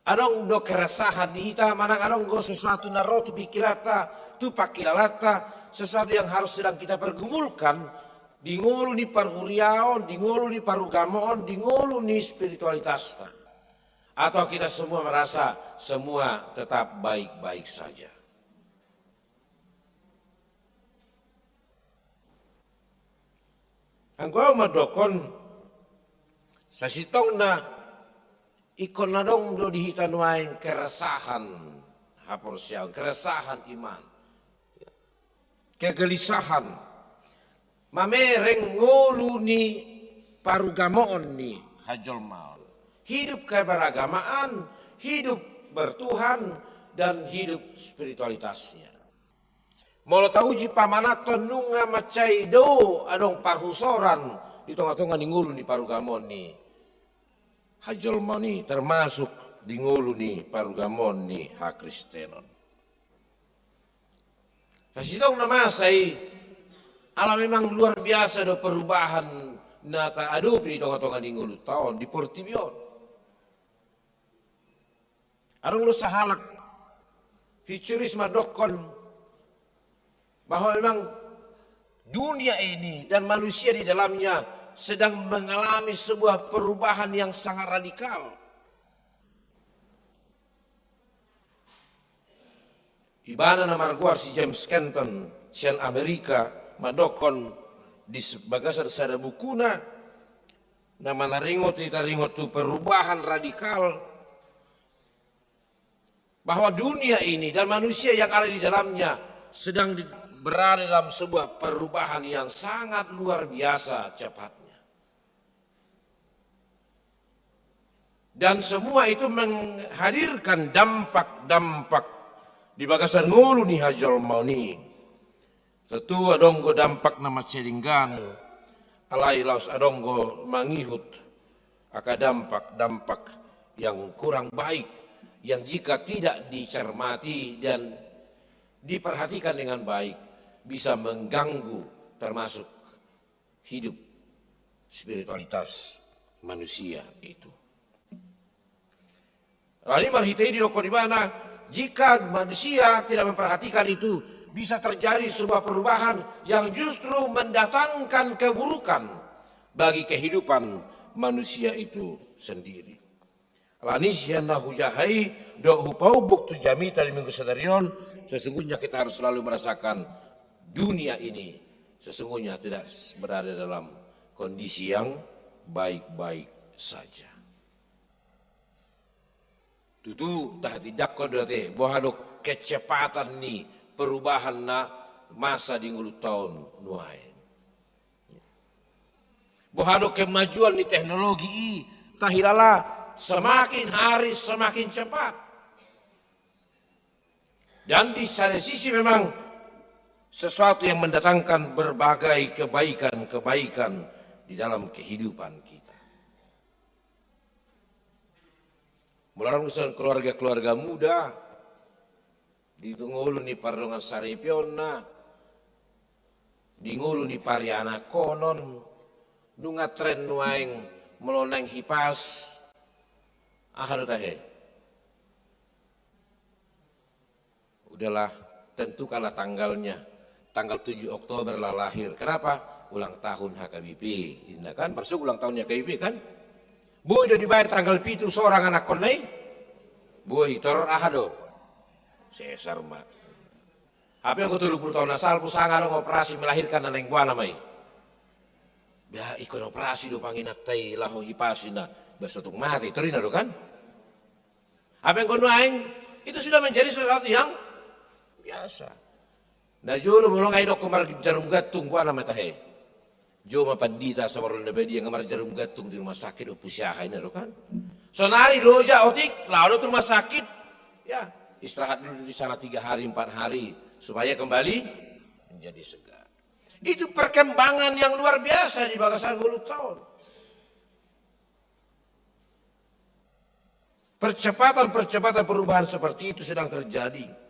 Adong do keresahan di hita, manang adong do sesuatu na ro tu pingkiranta, tu pangkilalanta, sesuatu yang harus sedang kita pergumulkan di ngolu ni parhuriaon, di ngolu ni parugamoon, di ngolu ni spiritualitasta. Atau kita semua merasa semua tetap baik-baik saja? Anggo au mandokkon, sasintongna ingkon adong do di hita nuaeng keresahan haporseaon, keresahan iman, kegelisahan, mamereng ngolu ni parugamoon ni hajolmaon, hidup keberagamaan, hidup bertuhan, dan hidup spiritualitasnya. Molo tauji pamananhon, nunga mansai do adong parhusoran di tonga-tonga ni ngolu ni parugamoon ni hajolmaon i, termasuk di ngolu ni parugamoon ni hakristenon. Sasintongna masa i, ala memang luar biasa do perubahan na taadopi di tonga-tonga ni ngolunta on, di portibi on. Adong do sahalak futuris mandokkon bahwa memang dunia ini dan manusia di dalamnya sedang mengalami sebuah perubahan yang sangat radikal. Ibana na margoar si James Kenton sian Amerika mandokkon di bagasan sada bukuna na manaringot, ditaringot tu perubahan radikal, bahwa dunia ini dan manusia yang ada di dalamnya sedang di-, berada dalam sebuah perubahan yang sangat luar biasa cepatnya. Dan semua itu menghadirkan dampak-dampak di bagasan ngolu ni hajolmaon i. Tentu adong do dampak na mansai denggan, alai laos adong do mangihut angka dampak-dampak yang kurang baik, yang jika tidak dicermati dan diperhatikan dengan baik, bisa mengganggu termasuk hidup spiritualitas manusia itu. Lalu marhite i didokkon ibana, jika manusia tidak memperhatikan itu, bisa terjadi sebuah perubahan yang justru mendatangkan keburukan bagi kehidupan manusia itu sendiri. Alani sian na hujaha i dohot hupaumbuk tu jamita di minggu sadari on, sesungguhnya kita harus selalu merasakan dunia ini sesungguhnya tidak berada dalam kondisi yang baik-baik saja. Tutu, tahatindangkon do ate, boha do kecepatan ni perubahan na masa di ngolunta on nuaeng. Boha do kemajuan ni teknologi i, tahilala semakin hari semakin cepat. Dan di sada sisi memang sesuatu yang mendatangkan berbagai kebaikan-kebaikan di dalam kehidupan kita. Molo adong keluarga-keluarga muda, di ngolu ni pardongansaripeonna, di ngolu ni parianakhonon, nunga tren nuaeng molo naeng hipas, aha do tahe? Udahlah, tentukanlah tanggalnya. Tanggal tujuh Oktober lah lahir. Kenapa? Ulang tahun H K B P. Inna kan, maksud ulang tahun H K B P kan? Boi do dibaen tanggal pitu sorang anakkonna i? Boi, tor aha do? Sesar ma. Hape anggo tolu pulu taon na salpu sanga adong operasi melahirkan na naeng boana ma i. Ba, ingkon operasi do panginanta i laho hipas inna. Ba, so tung mate, tor inna do kan? Hape anggo nuaeng, itu sudah menjadi sesuatu yang biasa. Na jolo molo nga didokkon marjarum gantung, boana ma tahe? Jo ma pandita asa marula na badia, nga marjarum gantung di rumah sakit, opusi aha inna do kan? Sonari loja otik, laho do tu rumah sakit, ya, istirahat dulu di sana tiga hari, empat hari, supaya kembali menjadi segar. Itu perkembangan yang luar biasa di bagasan ngolunta on. Percepatan-percepatan perubahan seperti itu sedang terjadi.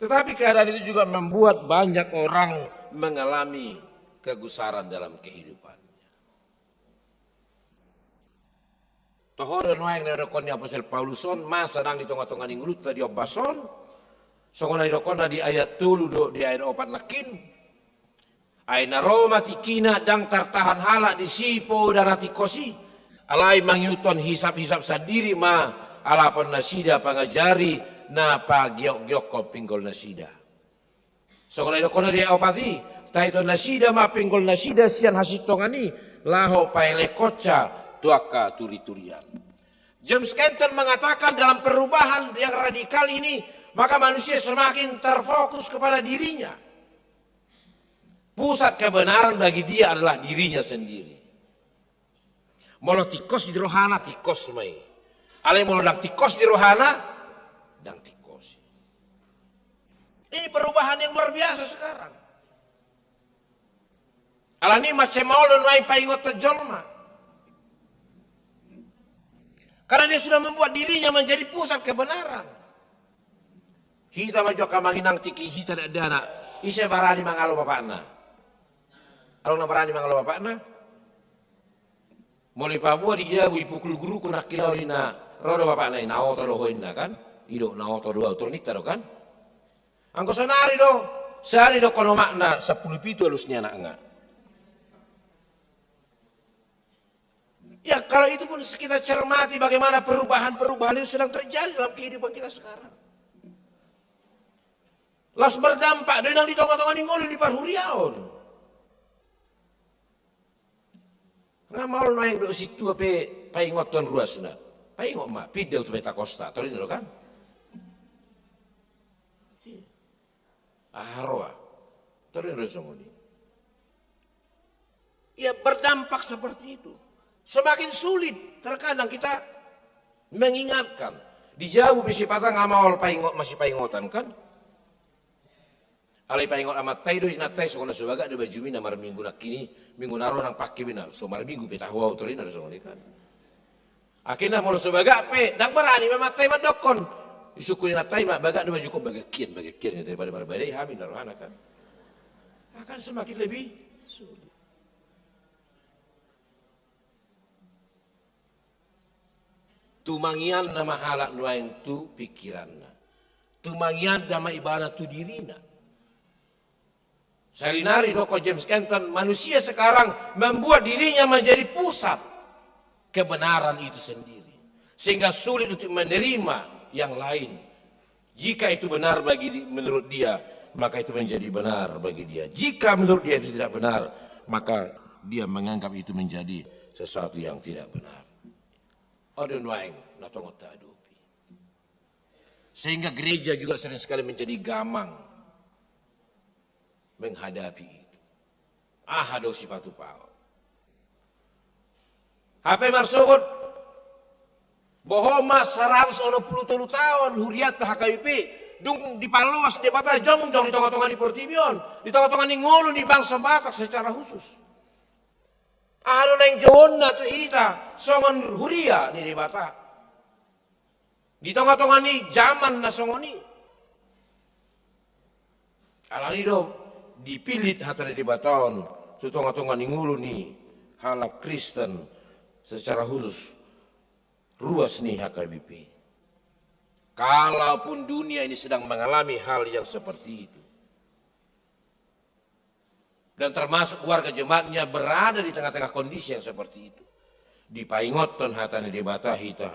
Tetapi keadaan itu juga membuat banyak orang mengalami kegusaran dalam kehidupannya. Toho do nuaeng na didokkon ni Apostel Paulus on, masa nang di tonga-tonga ni ngolunta di ombas on, songon na didokkonna di ayat tolu dohot di ayat opat nangkin. Ai na ro ma tingkina, ndang tartahan halak disi poda na tingkos i. Alai mangihuthon hisap-hisap sandiri ma alapon nasida pangajari na pagiok-giokhon pinggol nasida. Songon na didokkonna di ayat opat i, tahiton nasida ma pinggol nasida sian hasintongan i, laho paelehonsa tu angka turi-turian. James Kenton mengatakan dalam perubahan yang radikal ini, maka manusia semakin terfokus kepada dirinya. Pusat kebenaran bagi dia adalah dirinya sendiri. Molo tingkos di rohana, tingkos ma i. Alai molo ndang tingkos di rohana, ndang tingkos i. Ini perubahan yang luar biasa sekarang. Alani i mansai maol do nuaeng paingothon jolma. Karena dia sudah membuat dirinya menjadi pusat kebenaran. Hita ma jo angka amang inang, tingki hita dakdanak, ise barani mangalo bapakna? Adong na barani mangalo bapakna? Molo dipaboa di jabu, dipukul guruku nangkin au ninna, ro do bapakna i, na oto do ho inna kan? I do, na oto do au, tor ninta do kan? Anggo saonari do, sahali do kono makna sampulu pitu alus ni anakna. Ya, kalau itu pun kita cermati bagaimana perubahan-perubahan itu sedang terjadi dalam kehidupan kita sekarang. Laos berdampak do inang di tonga-tonga ni ngolu di parhuriaon. Nga maol nuaeng dohot sintua pe paingothon ruasna. Paingot ma, pinda tu Pentakosta, tor ninna do kan? Aha roa? Tor ninna do songon i. Ya, berdampak seperti itu. Semakin sulit terkadang kita mengingatkan. Di jabu pe sipata nga maol paingot, masipaingotan kan? Alai paingot amanta i do, inanta i, songon na so bagak do bajumi na marminggu nangkin i, minggu na ro nang pangke be na so marminggu pe tahu au, tor ninna do songon i kan. Akhirna molo so bagak pe, ndang barani ma amanta i mandokkon. Disungkun inanta i ma, bagak do bajungku? Bagak hian, bagak hian, daripada marbadai hami, ninna rohana kan. Akan semakin lebih sulit. Tumangianna ma halak nuaeng tu pikiranna. Tumangianna ma ibana tu dirina. Sahali nari didok James Kenton, manusia sekarang membuat dirinya menjadi pusat kebenaran itu sendiri, sehingga sulit untuk menerima yang lain. Jika itu benar bagi di-, menurut dia, maka itu menjadi benar bagi dia. Jika menurut dia itu tidak benar, maka dia menganggap itu menjadi sesuatu yang tidak benar. On do nuaeng na tongon taadopi. Sehingga gereja juga sering sekali menjadi gamang menghadapi itu. Aha do sipatupaon? Hape marsogot, boha ma, saratus onom pulu tolu taon hurianta H K B P, dung dipaloas Debata jongjong di tonga-tonga ni portibi on, di tonga-tonga ni ngolu ni bangso Batak secara khusus. Aha do naeng jouonna tu hita songon huria ni Debata di tonga-tonga ni jaman na songon i? Alani do dipillit hata ni Debata on tu tonga-tonga ni ngolu ni halak Kristen secara khusus ruas ni H K B P. Kalaupun dunia ini sedang mengalami hal yang seperti itu, dan termasuk warga jemaatnya berada di tengah-tengah kondisi yang seperti itu, dipaingothon hata ni Debata hita,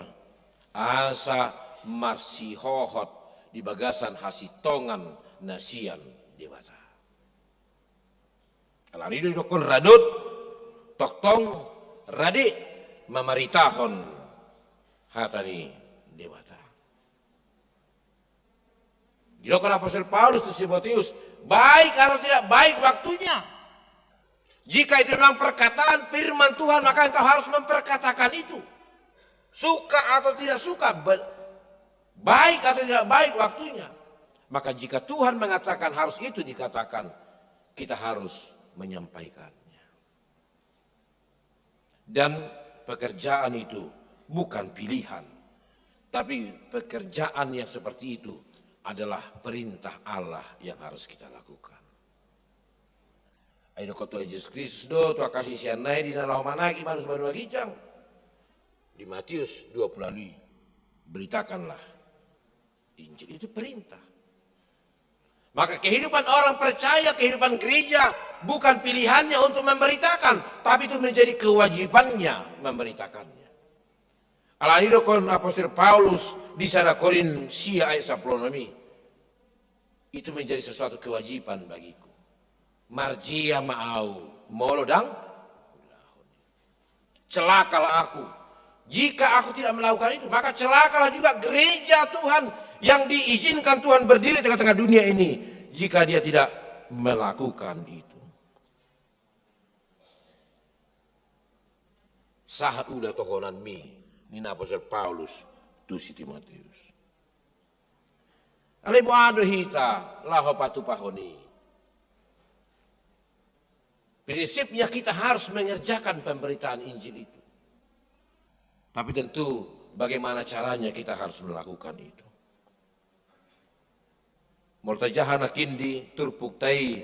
asa marsihohot di bagasan hasintongan na sian Debata. Alani do didokkon radot, tongtong rade mamaritahon hata ni Debata. Didokkon apostel Paulus tu si Timoteus, baik atau tidak baik waktunya. Jika itu memang perkataan firman Tuhan, maka engkau harus memperkatakan itu. Suka atau tidak suka, ba-, baik atau tidak baik waktunya. Maka jika Tuhan mengatakan harus itu dikatakan, kita harus menyampaikannya. Dan pekerjaan itu bukan pilihan, tapi pekerjaan yang seperti itu adalah perintah Allah yang harus kita lakukan. Ai didok Tuhan Jesus Kristus do tu angka siseanna i di na laho managih manus banua ginjang. Di Matius dua puluh lima, beritakanlah Injil, itu perintah. Maka kehidupan orang percaya, kehidupan gereja bukan pilihannya untuk memberitakan, tapi itu menjadi kewajibannya memberitakannya. Alani didokkon apostel Paulus di sada Korint sia ayat sampulu onom i, itu menjadi sesuatu kewajiban bagiku. Marjea ma au molo ndang Celakalah aku jika aku tidak melakukan itu. Maka celakalah juga gereja Tuhan yang diizinkan Tuhan berdiri di tengah-tengah dunia ini jika dia tidak melakukan itu. Sahat uda tohonanmi, ninna apostel Paulus tu si Timoteus. Alai boha do hita laho patupahon i? Prinsipnya kita harus mengerjakan pemberitaan Injil itu. Tapi tentu bagaimana caranya kita harus melakukan itu. Molo tajaha nangkin di turpukta i,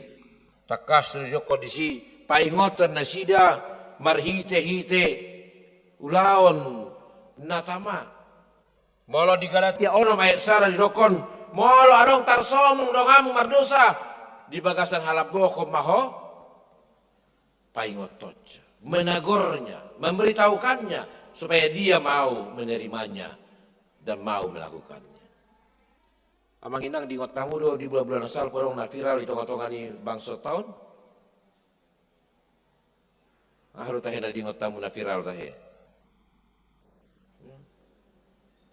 tangkas do didokkon disi, paingothon nasida marhitehite ulaon na tama. Molo di Galatia onom ayat sada didokkon, molo adong tarsomung donganmu mardosa, di bagasan halambohon ma ho paingothon, menegurnya, memberitahukannya, supaya dia mau menerimanya dan mau melakukannya. Amang inang, diingot hamu do di bulan-bulan na salpu adong na viral di tonga-tonga ni bangso taon? Aha do tahe na diingot hamu na viral tahe?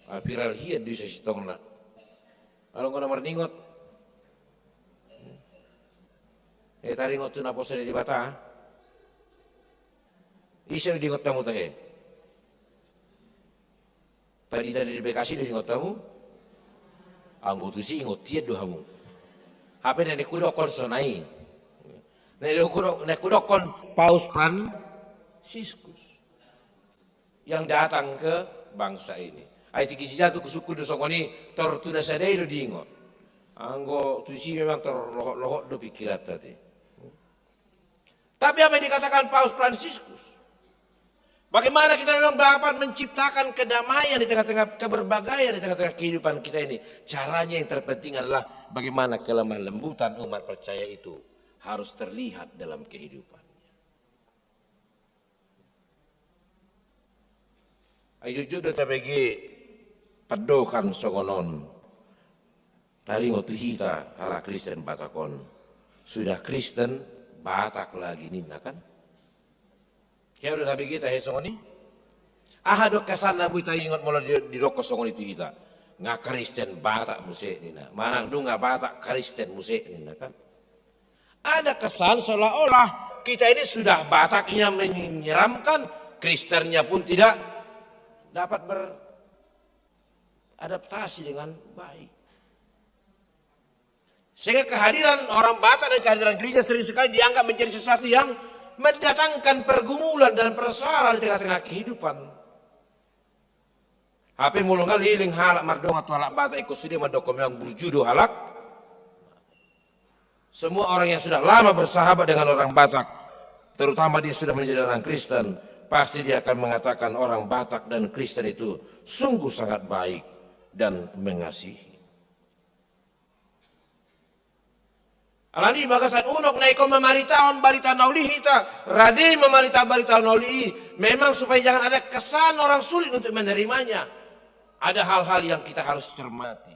Ah, viral hian do i sasintongna. Adong do na marningot. Eh, taringot tu naposo ni Debata. Ise do diingot hamu tahe? Tadi, tadi di Bekasi do diingot hamu? Anggo tusi ingot hian do hamu. Hape na naeng hudokkon songon i. Na naeng hudok-, na naeng hudokkon Paus Fransiskus yang datang ke bangsa ini. Ai tingki sijatu husungkun do songon i, tor tu na sada i do diingot. Anggo tusi memang tor lohot-lohot do pingkiranta te. Tapi apa yang dikatakan Paus Fransiskus? Bagaimana kita memang dapat menciptakan kedamaian di tengah-tengah keberbagaian di tengah-tengah kehidupan kita ini? Caranya yang terpenting adalah bagaimana kelemah lembutan umat percaya itu harus terlihat dalam kehidupannya. Ai jujur do tabege pandohan songon on. Taringot tu hita halak Kristen Batak on. Sudah Kristen, Batak lagi ninna kan? Hea do tabege tahe songon i? Aha do kesan na boi taingot molo di-, didokkon songon i tu hita? Nga Kristen Batak muse ninna. Manang nunga Batak Kristen muse ninna kan? Ada kesan seolah-olah kita ini sudah Bataknya menyeramkan, Kristennya pun tidak dapat beradaptasi dengan baik. Sehingga kehadiran orang Batak dan kehadiran gereja sering sekali dianggap menjadi sesuatu yang mendatangkan pergumulan dan persoalan di tengah-tengah kehidupan. Hape molo nga leleng halak mardongan tu halak Batak, ingkon sude mandokkon memang burju do halak. Semua orang yang sudah lama bersahabat dengan orang Batak, terutama dia sudah menjadi orang Kristen, pasti dia akan mengatakan orang Batak dan Kristen itu sungguh sangat baik dan mengasihi. Alani bagasan unok na ingkon mamaritahon barita na uli hita, rade mamarita barita na uli i, memang supaya jangan ada kesan orang sulit untuk menerimanya. Ada hal-hal yang kita harus cermati.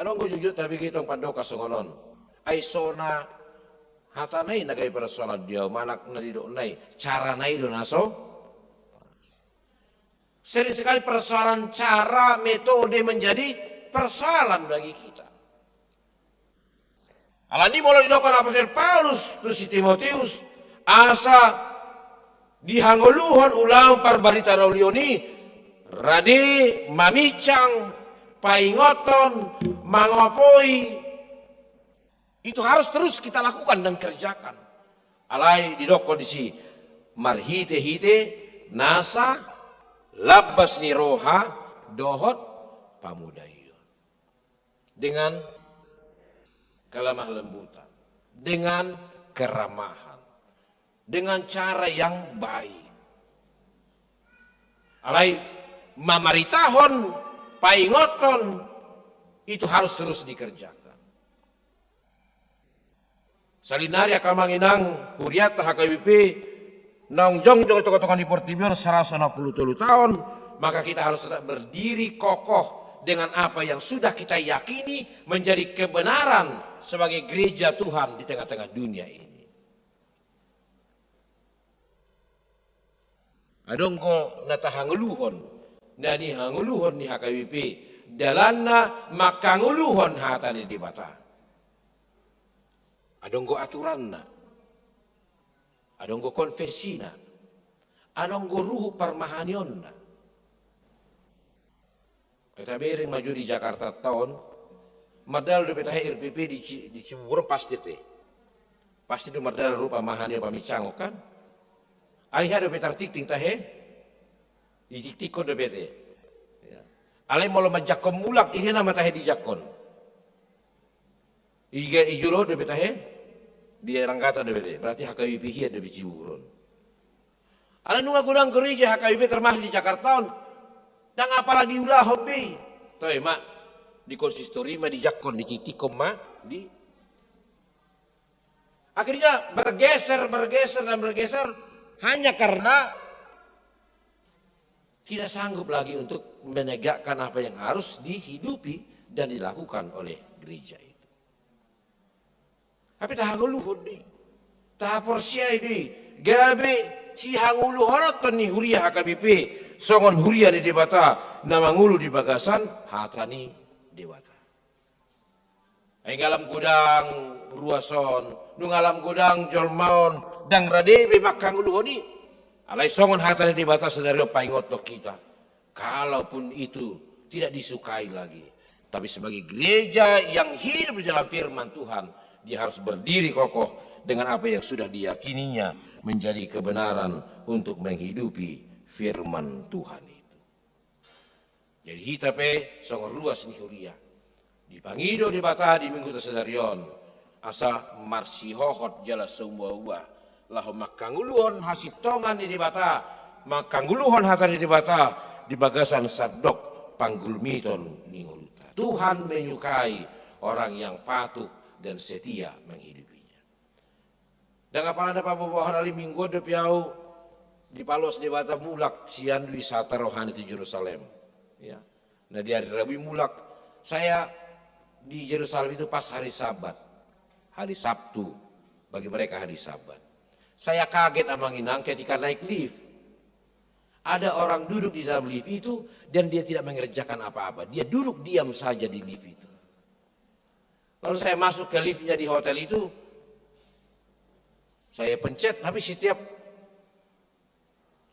Adong do jujur tabege tong pandohan songon on. Ai so na hatana i na gabe persoalan di au, manang na didokna i, carana i do na so. Sering sekali persoalan cara, metode menjadi persoalan bagi kita. Alani molo didokkon apostel Paulus tu si Timoteus, asa dihangoluhon ulaon parbarita na uli on i, rade mamincang, paingothon, mangapoi, itu harus terus kita lakukan dan kerjakan. Alai didokkon disi, marhite-hite nasa lambas ni roha dohot pamodaion. Dengan kelemah lembutan, dengan keramahan, dengan cara yang baik. Alai mamaritahon, paingothon, itu harus terus dikerjakan. Sahali nari angka amang inang hurianta H K B P, naung jongjong di tonga-tonga ni portibi on saratus onom pulu tolu taon, maka kita harus tetap berdiri kokoh dengan apa yang sudah kita yakini menjadi kebenaran sebagai gereja Tuhan di tengah-tengah dunia ini. Adong do na tahangoluhon, na nihangoluhon ni H K B P, dalanna manghangoluhon hata ni Debata. Adong do aturanna, adong do konfesina, adong do ruhut parmahanionna. Tabereng ma jo di Jakarta taon, mardalan dope tahe R P P di Ci-, di Cibubur pasti te. Pasti do mardalan rupa mahani pamicangon kan. Alai hea dope tartingting tahe, ditingtingkon dope te. Ya. Alai molo manjangkon mulak, i hea nama tahe dijangkon. I ga-, i jolo dope tahe, di Langgata dope te. Berarti H K B P hian dope Cibubur on. Alai nunga godang gereja H K B P termasuk di Jakarta on, ndang apala diulahon be i. Toe ma, di konsistori ma dijangkon, ditingtingkon ma, di. Akhirnya bergeser, bergeser, dan bergeser hanya karena tidak sanggup lagi untuk menegakkan apa yang harus dihidupi dan dilakukan oleh gereja itu. Tapi tahangoluhon do i. Tahaporseai do i. Gabe sihangoluhononton ni huria H K B P songon huria ni Debata na mangolu di bagasan hata ni Debata. Ai nunga lam godang ruas on, nunga lam godang jolma on, ndang rade be manghangoluhon i. Alai songon hata ni Debata sadari on paingothon hita. Kalaupun itu tidak disukai lagi, tapi sebagai gereja yang hidup di dalam firman Tuhan, dia harus berdiri kokoh dengan apa yang sudah diyakininya menjadi kebenaran untuk menghidupi firman Tuhan itu. Jadi hita pe songon ruas ni huria. Dipangido Debata di minggu sadari on, asa marsihohot jala sombua-ua, laho manghangoluhon hasintongan ni Debata, manghangoluhon hata ni Debata di bagasan sandok panggulmiton ni ngolunta. Tuhan menyukai orang yang patuh dan setia menghidupinya. Ndang apala na paboaboahon, alai minggu on dope ahu dipaloas Debata mulak sian wisata rohani tu Jerusalem. Ya. Nah, di hari Rabu i mulak, saya di Jerusalem itu pas hari Sabat, hari Sabtu, bagi mereka hari Sabat. Saya kaget, Amang Inang, ketika naik lift. Ada orang duduk di dalam lift itu dan dia tidak mengerjakan apa-apa. Dia duduk diam saja di lift itu. Lalu saya masuk ke liftnya di hotel itu, saya pencet, tapi setiap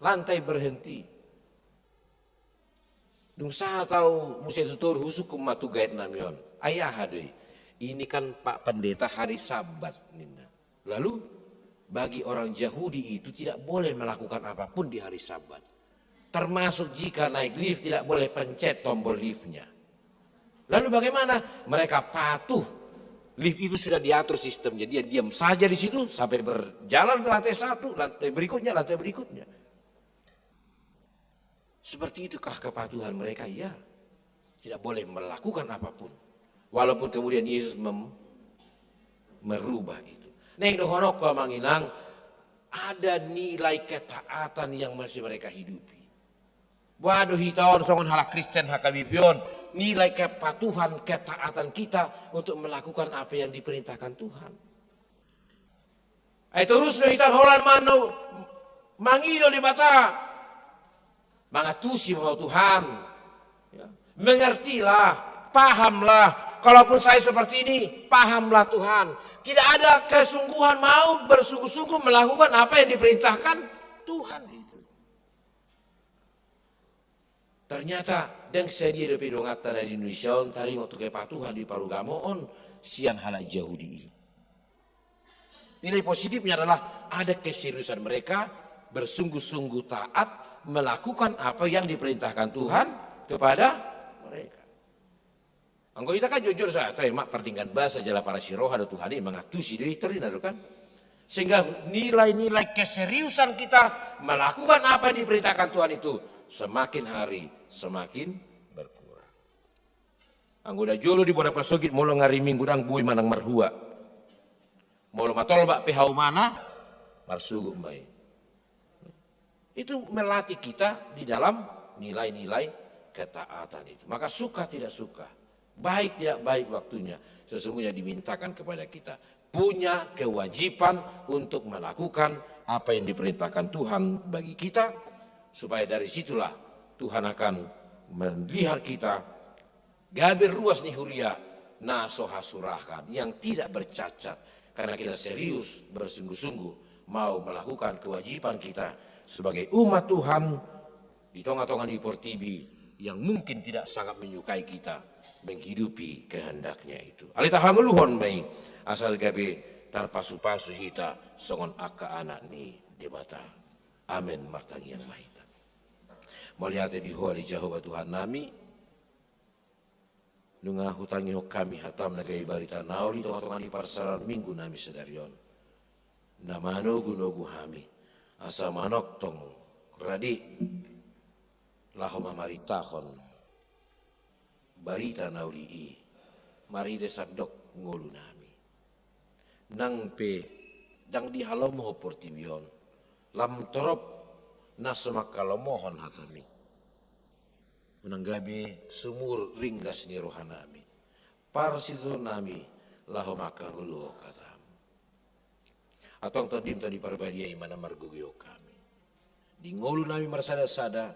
lantai berhenti. Dung sahat ahu muse tu toru, husungkun ma tu guide nami on. Ai aha do i? Ini kan Pak Pendeta hari Sabat, ninna. Lalu, bagi orang Yahudi itu tidak boleh melakukan apapun di hari Sabat. Termasuk jika naik lift tidak boleh pencet tombol liftnya. Lalu bagaimana? Mereka patuh. Lift itu sudah diatur sistemnya. Dia diam saja di situ sampai berjalan lantai satu, lantai berikutnya, lantai berikutnya. Seperti itukah kepatuhan mereka? Iya. Tidak boleh melakukan apapun. Walaupun kemudian Yesus mem-, merubah itu. Naeng dohononku, Amang Inang, ada nilai ketaatan yang masih mereka hidupi. Boha do hita on songon halak Kristen H K B P on, nilai kepatuhan, ketaatan kita untuk melakukan apa yang diperintahkan Tuhan. Ai torus do hita holan mano mangido Debata. Mangantusi ma ho Tuhan. Ya. Mengertilah, pahamlah. Kalaupun saya seperti ini, pahamlah Tuhan. Tidak ada kesungguhan mau bersungguh-sungguh melakukan apa yang diperintahkan Tuhan itu. Ternyata ndang sadia dope donganta na di Indonesia on taringot tu kepatuhan di parugamo on sian halak Jahudi i. Nilai positifnya adalah ada keseriusan mereka bersungguh-sungguh taat melakukan apa yang diperintahkan Tuhan kepada mereka. Anggo hita kan jujur saja, toe ma, pardenggan basa jala parasi roha do Tuhan i, mangantusi do i, torina do kan. Sehingga nilai-nilai keseriusan kita melakukan apa yang diperintahkan Tuhan itu semakin hari semakin berkurang. Anggo na jolo di bona pasogit, molo ngari Minggu ndang boi manang marhua. Molo matolbak pe haumana, marsogot ma i. Itu melatih kita di dalam nilai-nilai ketaatan itu. Maka suka tidak suka, baik tidak baik waktunya, sesungguhnya dimintakan kepada kita, punya kewajiban untuk melakukan apa yang diperintahkan Tuhan bagi kita, supaya dari situlah Tuhan akan melihat kita gabe ruas ni huria na so hasurahan, yang tidak bercacat, karena kita serius bersungguh-sungguh mau melakukan kewajiban kita sebagai umat Tuhan di tonga-tonga ni portibi, yang mungkin tidak sangat menyukai kita menghidupi kehendaknya itu. Alai tahangoluhon ma i, asa gabe tarpasupasu hita songon angka anak ni Debata. Amen. Martangiang ma hita. Mauliate di Ho ale Jahowa Tuhannami, nunga hutangihon hami hataM na gabe barita na uli di tongatonga ni parsaoran Minggu nami sadari on, na manogunogu hami asa manongtong rade laho mamaritahon barita na uli i marhite sandok ngolu nami. Nang pe ndang dihalomohon portibi on, lam torop na so manghalomohon hataMi, unang gabe sumur ringgas ni roha nami, parsitutuon nami laho manghangoluhon hataM. Antong TondiM, Tondi Parbadia, i ma na margogoihon hami di ngolu nami marsadasada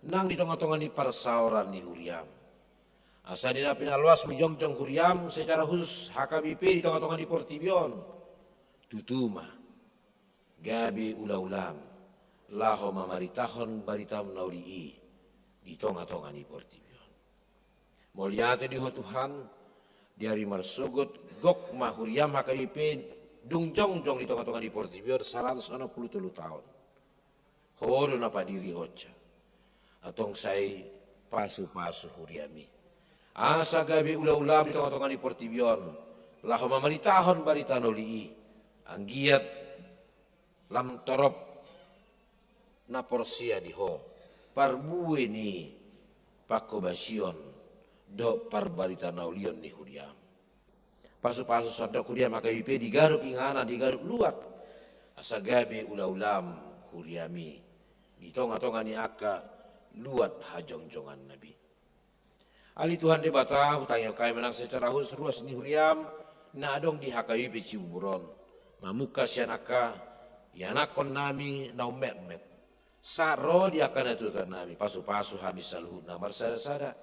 nang di tongatonga ni parsaoran ni huriaM. Asa di na pinaloasMu jongjong huriaM secara khusus H K B P di tongatonga ni portibi on, tutu ma gabe ulaulaM laho mamaritahon baritaM na uli i di tongatonga ni portibi on. Mauliate di Ho Tuhan, di ari marsogot gok ma huriaM H K B P dung jongjong di tongatonga ni portibi on saratus onom pulu tolu taon. Ho do na padirihonsa. Antong sai pasupasu huriaMi, asa gabe ulaulaM di tongatonga ni portibi on laho mamaritahon barita na uli i, anggiat lam torop na porsea di Ho parbue ni panghobasion dohot parbarita na ulion ni huriaM. Pasupasu sandok huriaM H K B P di ganup inganan, di ganup luat, asa gabe ulaulaM huriaMi di tongatonga ni angka luat hajongjonganna be. Ale Tuhan Debata, hutangihon hami ma nang secara khusus ruas ni huriaM na adong di H K B P Cibubur on, mamungka sian angka ianakkon nami na ummetmet sahat ro di angka natuatua nami. Pasupasu hami saluhutna marsadasada.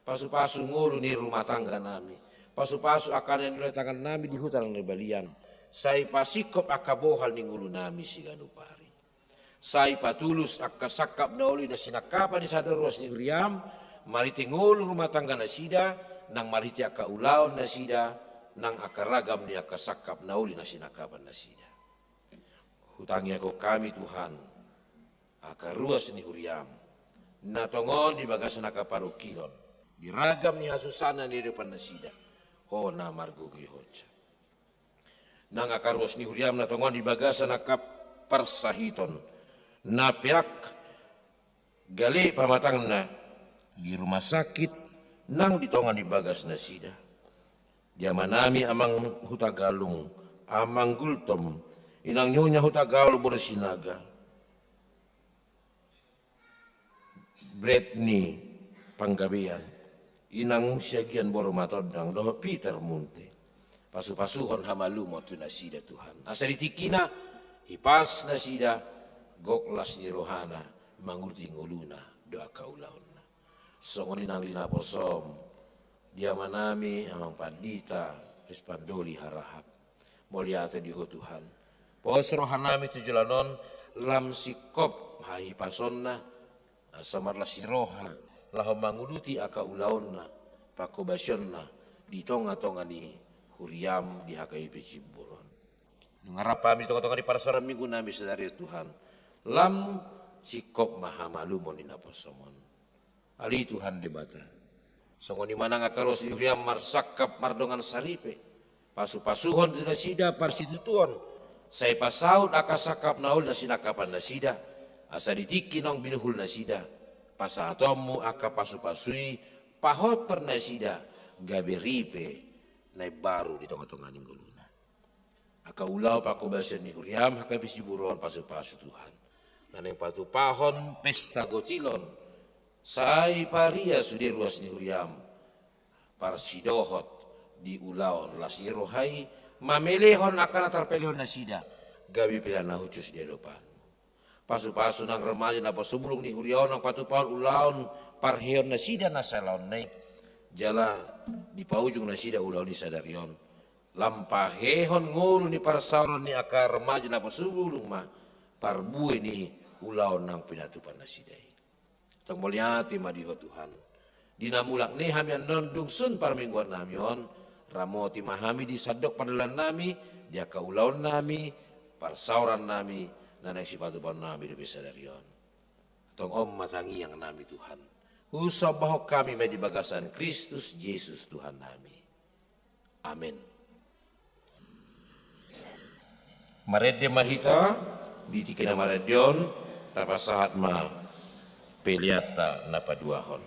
Pasupasu ngolu ni rumah tangga nami. Pasupasu angka na nilehon tangan nami di huta na nibalian. Sai pasingkop angka bohal ni ngolu nami siganup ari. Sai patulus angka sangkap na uli na sinangkapan ni sada ruas ni huriaM, marhite ngolu rumah tangga nasida, nang marhite angka ulaon nasida, nang angka ragam ni angka sangkap na uli na sinangkapan nasida. Hutangiangkon hami Tuhan, angka ruas ni huriaM na tongon di bagasan angka parungkilon, di ragam ni hasusaan na niadopan nasida, Ho na margogoihonsa. Nang angka ruas ni huriaM na tongon di bagasan angka parsahiton, na peak gale pamatangna di rumah sakit, nang di tonga ni bagas nasida. Di amanami Amang Hutagalung, Amang Gultom, Inang Nyonya Hutagalung boru Sinaga, Bretni Panggabean, Inang Siagian boru Matondang, dohot Peter Munte. Pasupasuhon hamalumon tu nasida Tuhan, asa di tingkina hipas nasida gok las ni rohana mangurupi ngoluna dohot angka ulaonna. Songon i nang di naposoM, di amanami Amang Pandita Rispandoli Harahap. Mauliate di Ho Tuhan. Pos rohanami tu joloan on, lam singkop hahipasonna, asa marlas ni roha laho manguduti angka ulaonna, panghobasionna di tongatonga ni huriaM di H K B P Cibubur on. Nunga rap hami di tongatonga ni parsaoran Minggu nami sadari on Tuhan, lam singkop ma hamalumon di naposoM on. Ale Tuhan Debata, songon i ma nang angka ruas ni huriaM marsangkap mardongan saripe. Pasupasuhon tu nasida parsitutuon, sai pasaut angka sangkap na uli na sinangkapan nasida, asa di tingki naung binuhul nasida, pasahatonMu angka pasupasu i pahothon nasida gabe ripe na imbaru di tongatonga ni ngoluna. Angka ulaon panghobasion ni huriaM H K B P Cibubur on pasupasu Tuhan, na naeng patupahon pesta gotil on, sai paria sude ruas ni huriaM parsidohot di ulaon las ni roha i, mamelehon angka na tarpelehon nasida gabe pelean na hushus di adopanMu. Pasupasu nang remaja naposobulung ni huria on, nang patupahon ulaon parheheon nasida na salaon na i, jala dipaujung nasida ulaon i sadari on. Lam pahehon ngolu ni parsaoran ni angka remaja naposobulung ma parbue ni ulaon naung pinatupa nasida i. Tong mauliate ma di Ho Tuhan. Di na mulak ni hami annon dung sun parmingguan nami on, ramoti ma hami di sandok pardalan nami, di angka ulaon nami, parsaoran nami, na naeng sipatupaon nami dope sadari on. Tong on ma tangiang nami Tuhan. Husombahon hami ma i di bagasan Kristus Jesus Tuhan nami. Amen. Marende ma hita, di tingki na marende on, tapasahat ma peleanta na paduahon.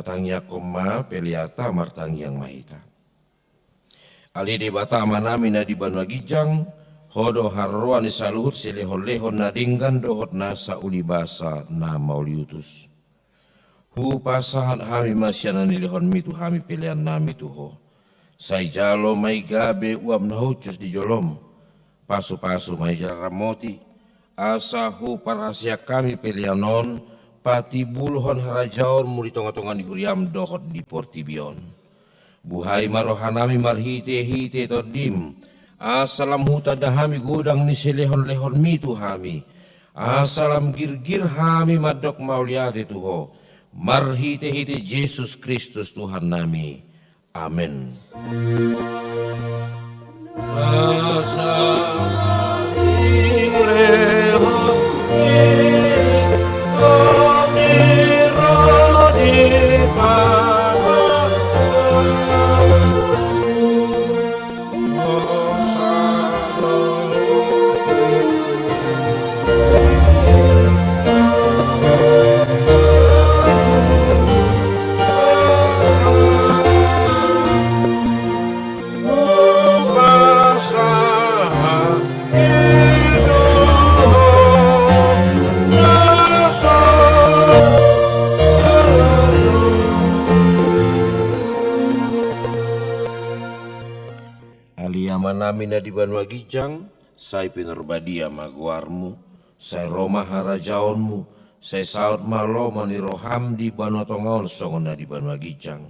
Tangiangkon ma peleanta, martangiang ma hita. Ale Debata Amanami na di banua ginjang, Ho do haroroan ni saluhut silehonlehon na denggan dohot nasa ulibasa na mauliutus. Hupasahat hami ma sian na nilehonmi tu hami peleannami tu Ho. Sai jalo ma i gabe uap na hushus di jolom. Pasupasu ma i jala ramoti, asa huparhaseang hami pelean on patimbulhon harajaonmu di tongatonga ni huriam dohot di portibi on. Buhai ma rohanami marhitehite Tondim, asa lam hutanda hami godang ni silehonlehonmi tu hami, asa lam girgir hami mandok mauliate tu Ho, marhitehite Jesus Kristus Tuhannami. Amen. Ale Amanami na di banua ginjang, sai pinarbadia ma goarmu, sai ro ma harajaonmu, sai saut ma lomo ni roham di banua tonga on songon na di banua ginjang.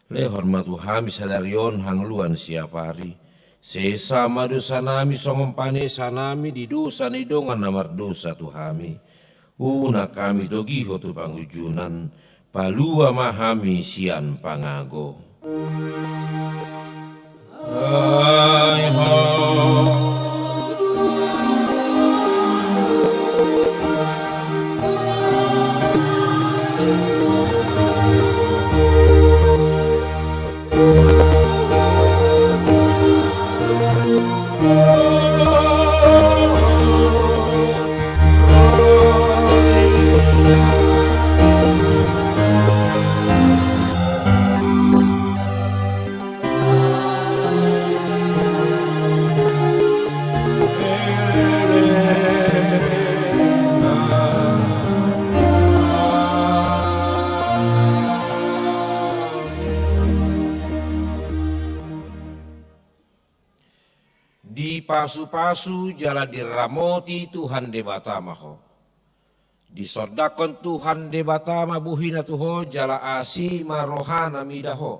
Lehon ma tu hami sadari on hangoluan siapari. Sesa ma dosanami songon panesanami di dosa ni dongan na mardosa tu hami. Unang hami togihon tu pangunjunan, palua ma hami sian pangago. Ai ho. Dipasupasu jala diramoti Tuhan Debata ma ho. Disondangkon Tuhan Debata ma bohina tu ho, jala asi ma rohana mida ho.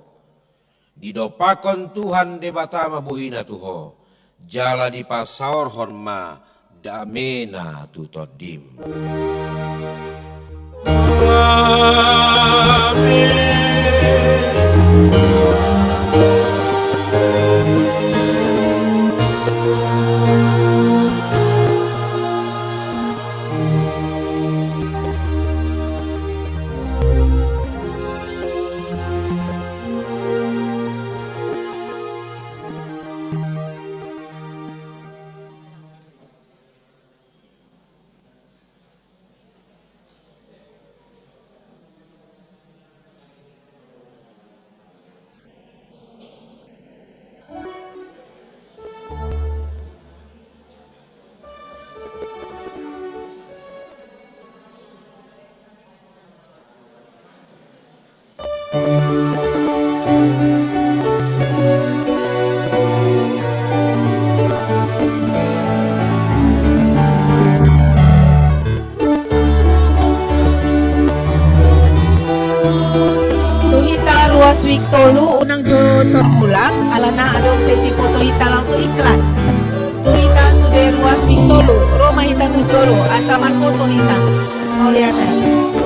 Didompakkon Tuhan Debata ma bohina tu ho, jala dipasaorhon ma damena tu tondim. Amen. Tu hita ruas wijk tolu, unang jo torop mulak, alana adong sesi foto hita laho tu iklan. Tu hita sude ruas wijk tolu, ro ma hita tu jolo, asa marfoto hita. Mauliate.